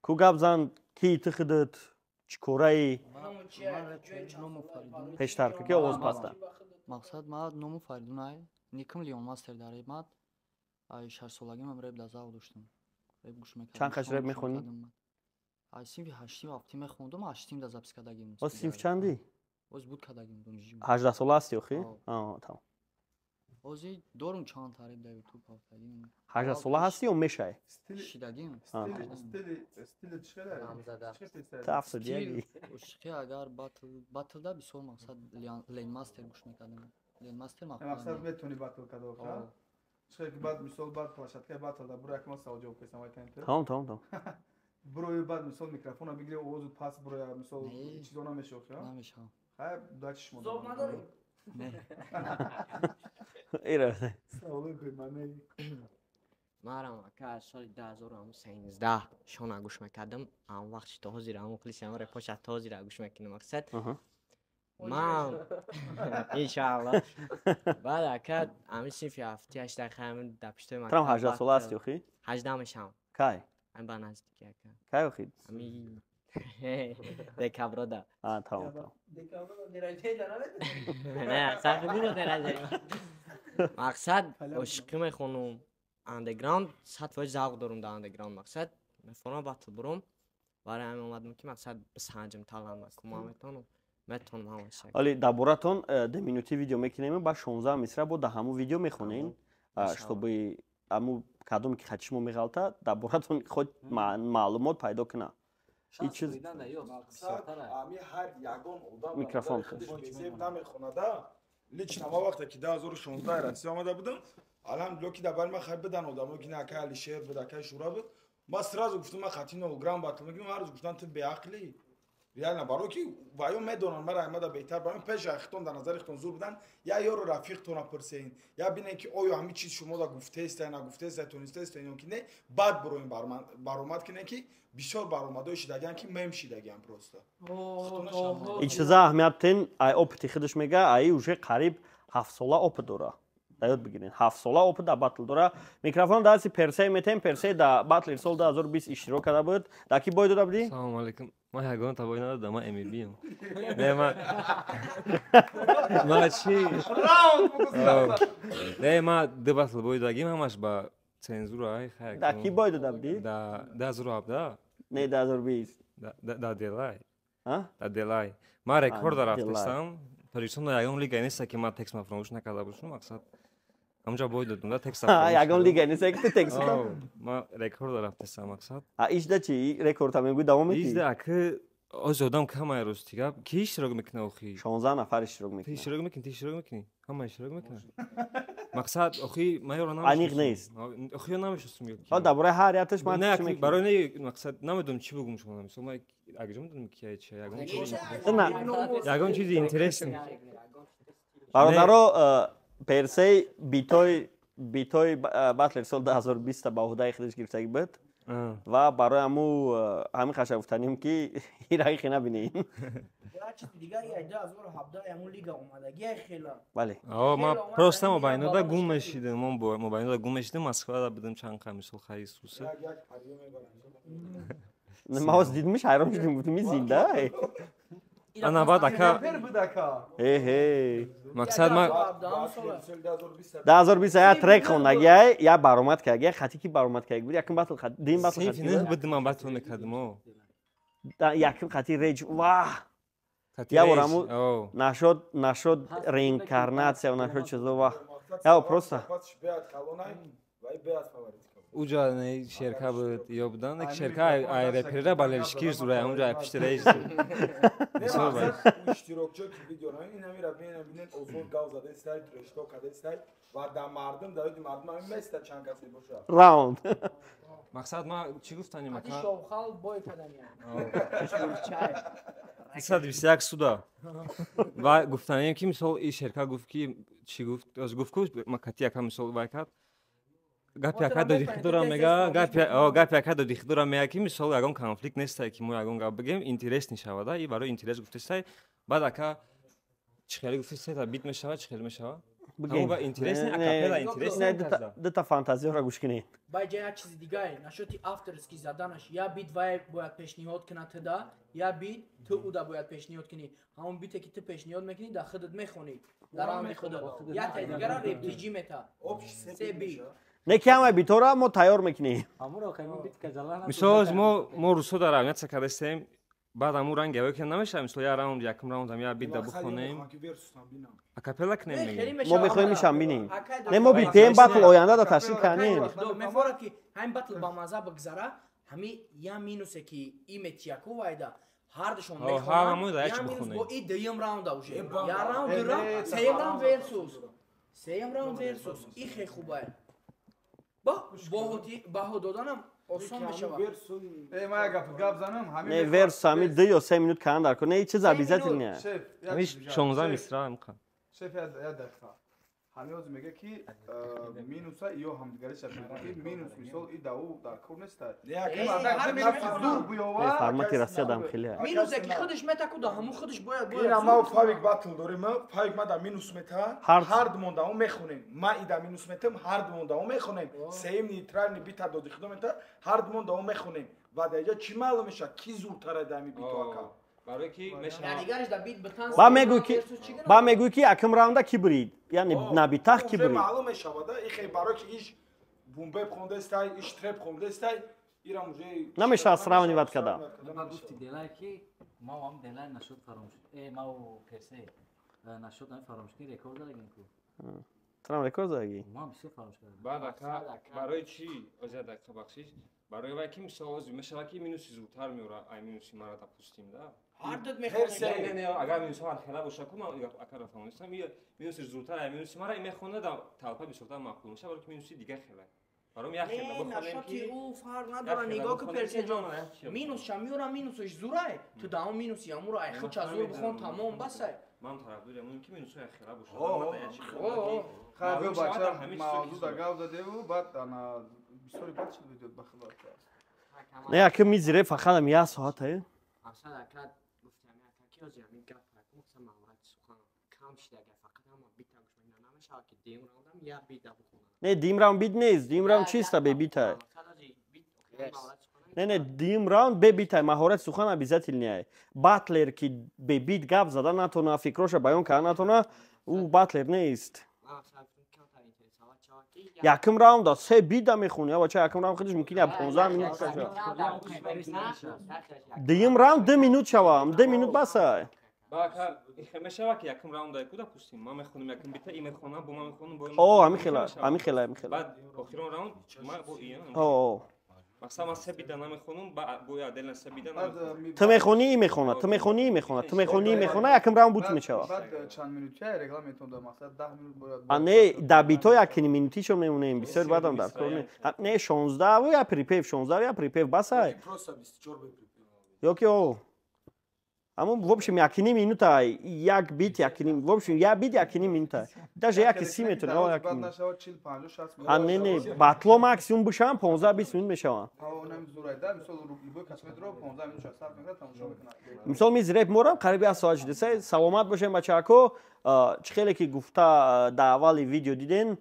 Ку гап зан, ки ту худат чӣ кораи? Пештар ки овоз паста. Мақсад ма ному Фаридунай, никм Леон мастер дар реп. Ай 6 солагим реп да завқ доштам. Реп гӯш мекардам. Чанд қаш реп мехонӣ? Ай синфи 8 7 мехондум, 8 да запис кардагим. Оз синф чанди? Оз буд кардагим донишҷӯ. 18 сола ҳасти охи? Тамом. Ози дорум чанд та реп дар YouTube ҳафтагим. 18 сола ҳасти ё мешай? Шидагим. Стили чӣ хеле? Тафсидиги. Ошиқи агар батлда бисёр мақсад Лен мастер гӯш мекардам. Лен мастер мақсад метавонӣ батл карда охи? Чӣ ки баъд мисол баъд площадкаи батл да буро якма савол ҷавоб кесам вай тан. Тамом. Бурои баъд мисол микрофона бигире овозу пас буроя мисол чизо намешав, ха? Намешав. Хай дачи шумо. Зоб надорӣ? Не. Ира. Саволи бемаъне. Марам ака соли 2013 шона гӯш мекардам. Ам вақт то ҳозир ам мухлисам репоша то ҳозир гӯш мекунам мақсад. Ман иншааллоҳ. Баъд ака ами синфи 7 8 дақиқа ами дар пиштои мактаб. Трам 18 сола ҳасти охи? 18 мешавам. Кай? Ами ба наздики ака. Кай охи? Ами декаброда. Тамом. Декаброда дераҷаи наметавонӣ? Не, сахт буд дераҷаи. Мақсад ошиқӣ мехонум. Андеграунд 100% завқ дорум дар андеграунд мақсад. Мефорам батл бурум. Барои ҳамин омадам ки мақсад бисанҷам талантма. Кума метавонам. Метавонам ҳамаша. Вале дар боратон 2 минути видео мекунем, ба 16 мисра бо дар ҳамун видео мехонем, чтобы Аму кадоме ки хати шумо меғалта, дар боратон худ маълумот пайдо кунад. Шанс чиз- буридан да ёст. Мақсад Бисёртар. ами ҳар ягон одам Микрофон. Худаш намехонада. Лично ма вақте ки 2016 Россия омада будам, алҳамдулилло, ки дар бари ман хай бидан одамо, ки на акай Алишер буд, акай Шура буд. Ма сразу гуфтам, ман хати 0 грамм батл мекунам. Ҳар рӯз гуфтан, ту беақлӣ, реально, барои ки ваё медонанд мара аймада беҳтар. Барои пеша хитон дар назари хитон зур будан, я ёру рафиқтона пурсен, я бинен, ки оё ҳамин чиз шумо да гуфтеста, нагуфтеста, тонистеста ё ки не. Баъд буроем, баромад кинен, ки бисёр баромадҳои шидагиан, ки мем шидагиан просто. Ин чиза аҳамият тен, ай опыт и худаш мега, ай уже қариб 7 сола опыт дора. Да ёд бигирен, 7 сола опыт дар батл дора. Микрофон дасти Персей метем. Персей дар батли соли 2020 иштирок карда буд. Дар ки бой дода будӣ? Салому алейкум. Ман ягона табои надодам, ман МБ-ам. Не, ман чи? Не, ман ду батл бой додагим, ҳамаш ба цензура, ай хай. Дар ки бой дода будӣ? Да 2017. Не, 2020. Да Делай. А? Да Делай. Ман рекорд Делай. рафтестам. Тоҷикистон ягон лига неста, ки ман текст ма фаромӯш накарда бошам, мақсад. Ҳамҷа бой додам, да текст. Ягон лига неста, ки ту текст. Ман рекорд рафтестам, мақсад. А ишда чи рекорд мегӯй, давом метӣ? Ижда аки ози одам камай, рости гап. Ки иштирок мекунад охи? 16 нафар иштирок Ти мекунад. иштирок мекунӣ, ти иштирок мекунӣ? Ҳама иштирок мекунад. Мақсад, охи ман ёро Аниқ нест. Охи ё намешиносам ё ки. Ҳа, дар бораи ҳар яташ ман Не, чӣ аки мекунам? барои не, мақсад, намедонам чӣ бугум шумо. Мисол, ман агар медонам ки я чи, ягон чизи На. ягон чизи интересный. Бародаро, Персей битой батлер сол 2020 ба ӯҳдаи худаш гирифтагӣ буд ва барои ҳаму ҳамин хаша гуфтанем, ки ираи набинем. Як чизи дига, ай 2017 ҳамун лига омадагӣ хела. Бале. О, ман просто мобайнода гум мешидам, ман мобайнода гум мешидам, Москвада будам чанд қа, мисол, хари суса. Як як париё мебаранд. Ман ҳоз дидмиш, ҳайрон шудем, гуфтем, ин зинда. Ана баъд ака Репер буд, ака. Эҳе. Мақсад ман 2020 я трек хондагиай, я баромад кардагиай, хати ки баромад кардаги буд, якум батл, дим батл синфи хати нӯҳ будам, ман батл мекардам, о. Якум хати реҷ, ваҳ. Хати Я бор рейс, ҳаму о. нашод реинкарнация, нашод чизо, ваҳ. Я просто Беад калонай ва беад фаворит. Уҷа не шерка буд, ё будан, ек шерка ай реперра балершкир зурай, унҷа ай пишти рейс. Бисёр бай. Иштирокчиё ки видео ин ҳамира бинен, бинен, озод гав задестай, трешто кадестай ва дар мардум, дар ёди мардум ҳамин места чанд касе бошад. Раунд. Мақсад, ман чӣ гуфтанем, Ати ака? шовхал бой кардани. 321 суда. Ва гуфтанем, ки мисол и шерка гуфт, ки чӣ гуфт? Оз гуфт, ку ма кати яка мисол вай кард. Гапи яка доди худора мега, гапи о гапи яка доди худора мега, ки мисол ягон конфликт нестай, ки мо ягон гап бигем, интерес нишавада, и барои интерес гуфтестай. Баъд ака чӣ хеле гуфтестай, та бит мешава, чӣ хеле мешава? Ҳамон ба интересный, акапелла интересный. Дута фантазиёро гӯш кунед. Бай ҷа як чизи дигае нашоти авторский заданаш: я бит вай бояд пешниҳод кунад туда, я бит ту уда бояд пешниҳод кунӣ. Ҳамон бите, ки ту пешниҳод мекунӣ, дар худат мехонӣ, дар раунди худат як таи дигара рептиҷӣ мета се бит. Не, ки ҳамаи битора мо тайёр мекунем. Ҳамуро хаймон бит кажала. Мисол, мо русо дар равниятса кардастем, баъд ҳамун ранг яве ки намешава, мисол, я раунд, якум раундам я бит да бухонем, акапелла кунем, мегем. Мо мехоҳем ишам бинем. Не, мо битем батл оянда да ташкил кардем. Мефорад, ки ҳамин батл ба маза бигзара, ҳами я минусе, ки иметияку вайда ҳардушон мехонанд, я минус бо и дуюм раунда уже я раунд, ду раунд, сеюм раунд версус, сеюм раунд версус и хе хубай баҳо доданам осон мешавад. Э, ман як гап занам. Не, версус ҳами 2 ё 3 минут кадан дар кор не, чиз обязательно не. Ҳамиш 16 мисра ҳамқа. Шеф, як дақиқа. Ҳамин ҳозир мега, ки минуса ё ҳамдигариша мега, ки минус, мисол, и дау дар кор неста. Формати Россия дам хеле. Минусе, ки худаш метаку, да ҳамун худаш бояд. Ина ма фавик батл дорем, фавик ма да минус мета, ҳар думон дао мехонем. Ма и да минус метам, ҳар думон дао мехонем. Сеюм нейтральный бита доди худо мета, ҳар думон дао мехонем. Ва дар иҷа чӣ маълум мешавад, ки зудтара дами бито, ака? Барои ки Ба мегӯй, ки якум раунда ки бурид, яъне набитах ки бурид. Маълум мешавад, ихе, барои ки иш бумбеп хондестай, иш треп хондестай, ирам уже намешавад сравнивать карда. Ма гуфти делай, ки ма ам делай нашуд фаромӯш, э ма персе нашуд, ами фаромӯшкӣ рекорд дарагим ку. Трам рекорд задаги? Ман бисёр фаромӯш кардам. Баъд ака, барои чӣ оз як дақиқа бахшиш, барои вай ки мисол ози мешавад ки минуси зудтар меора ай минуси мара, допустим, да. Ҳардут Не, мехонед. не, не, агар минусҳо ҳархела боша ку, ман ака фаҳмонистам, минуси зудтар ай минуси мара мехонад, толпа бисёртар маъқул мешавад, барои ки минуси дигар хела. Баром як хела Не, бихонем нашоти ки ӯ фарқ надора, як хела нигоҳ ку, бихонем ки Персеҷон. ҳама як чиз. Минусша меора, минусаш зурай. Ту даҳон минуси амуро ай худша зур бихон, тамом, басай. Ман тарафдорам он ки минусҳо як хела бошад. О, Ман як чиз о, о. Хай, биё маълум шавад, бача, ҳамин чизо ки мавзӯ да зур. гап задеву, баъд ана бисёри бад шуд видео, ба худо. Не, ака, мизире фақат ам як соата е. Мақсад ака, гуфтам ака ки ҳозир ҳамин гап ака, мақсад маҳорати сухан кам шида, агар фақат ҳама бита гӯш мекунад, намешавад ки дуюм раундам як бита бихонам. Не, дуюм раунд бит нест, дуюм раунд чиста бе бита. Мақсад ҳозир бит охир маҳорати сухан. Не, не, дуюм раунд бе бита, маҳорати сухан обязательный ай. Батлер ки бе бит гап зада натона, фикроша баён карда натона, ӯ батлер нест. Ман мақсад гуфтам камтар интересовать шавад ки Якум раунда се бита мехони, я бача, якум раунд худиш мумкин я 15 минут каша. Дуюм раунд 2 минут шавам, 2 минут басай. Ба ака, ихе мешавад ки якум раунда ку, допустим, ман мехонам якум бита, и мехонам, бо ман мехонам, бо О, ҳамин хела, ҳамин хела, ҳамин хела. Баъд охирон раунд ман бо ия. О, Мақсад ман се бита намехонам, ба бо отдельно се бита Баъд намехонам. Ту мехонӣ, и мехона, ту мехонӣ, и мехона, ту мехонӣ, и мехона, якум раунд бут мешавад. Баъд чанд минутия реклама метавон, мақсад 10 минут бояд. А не, да бито якини минутишо мемонем, бисёр бадам дар кор не. Не, 16 я припев, 16 я припев басай. Просто 24 бе припев. Ёки о. Аммо в общем якини минута, як бит якини, в общем як бит якини минута. Даже яки си метавонӣ, о, як Баъд минут. нашавад 40, 50, 60 минут. А не, не, батло максимум бишаванд 15 20 минут мешаванд. Онам зурай да, мисол любой кас метро 15 минут сарф мекунад, тамошо мекунад. Мисол миз реп морам қариби як соат шуда. Саломат бошем, бачаҳако. Чӣ хеле ки гуфта дар аввали видео диден,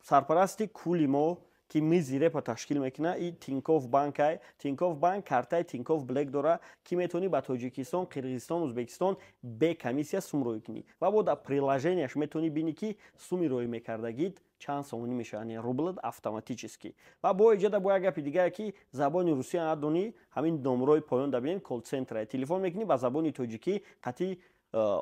сарпарасти кули мо ки мизи репа ташкил мекунад и Тинькофф банкай. Тинькофф банк картаи Тинькофф Блек дора, ки метавонӣ ба Тоҷикистон, Қирғизистон, Ӯзбекистон бе комиссия сум роӣ кунӣ ва бо дар приложенияш метавонӣ бинӣ, ки суми роӣ мекардагит чанд сомонӣ мешавад, яъне рублат автоматически. Ва бо иҷода бо як гапи дигае, ки забони русия надонӣ, ҳамин номрои поён да бинед, колл-центра, телефон мекунӣ, ба забони тоҷикӣ қатъи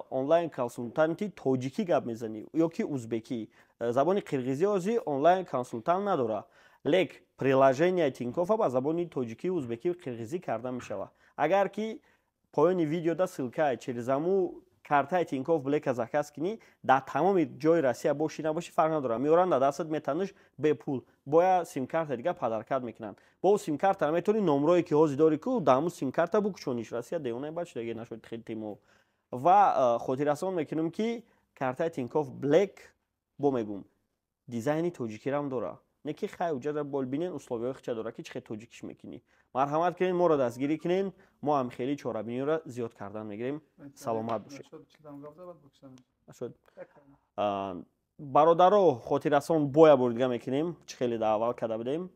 онлайн консултанти тоҷикӣ гап мезанӣ ё ки узбекӣ. Забони қирғизӣ ҳозир онлайн консултант надора, лек приложенияи Тинькоффа ба забони тоҷикӣ, узбекӣ, қирғизӣ карда мешавад. Агар ки поёни видеода ссылкае, через аму картаи Тинькофф Блека заказ кунӣ, дар тамоми ҷои Россия бошӣ набошӣ фарқ надорад, меоранд дар дастат, метаниш бепул. Боя симкарта дига подаркат мекунанд. Бо симкарта метавонӣ номрое ки ҳозир дорӣ ку, дар ҳамун симкарта букушониш. Россия девонаи бад шудаги нашуд хеле тимо. Ва хотиррасон мекунем, ки картаи Тинькофф Блек, бо мегум, дизайни тоҷикирам дора, не ки хай уҷада бол бинен, условияҳои хича дора, ки чӣ хел тоҷикиш мекунӣ. Марҳамат кунен, моро дастгирӣ кунен, мо ҳам хеле чорабиниро зиёд кардан мегирем. Саломат бошед. Нашуд. Бародаро, хотиррасон бо як бори дига мекунем, чӣ хеле дар аввал карда будем.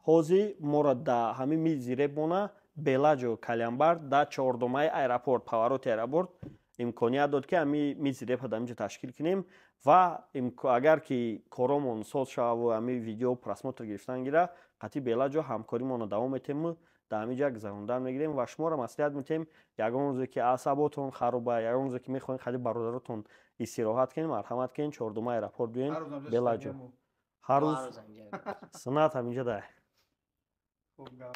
Ҳозир моро дар ҳамин мизи репмона Белаҷо калянбар дар чордомаи аэропорт, повороти аэропорт имконият дод, ки ҳами мизи репа дар инҷо ташкил кунем. Ва агар ки коромон соз шававу ҳами видео просмотр гирифтан гира, қатъи Белаҷо ҳамкоримонро давом метему дар ҳамин ҷа гузарондан мегирем. Ва шуморо маслиҳат метем, ягон рӯзе ки асаботон хароба, ягон рӯзе ки мехоҳед қади бародаротон истироҳат кунед, марҳамат кунед, чордума аэропорт биёен. Белаҷо ҳар рӯз суннат ҳаминҷа дай. Хуб гап.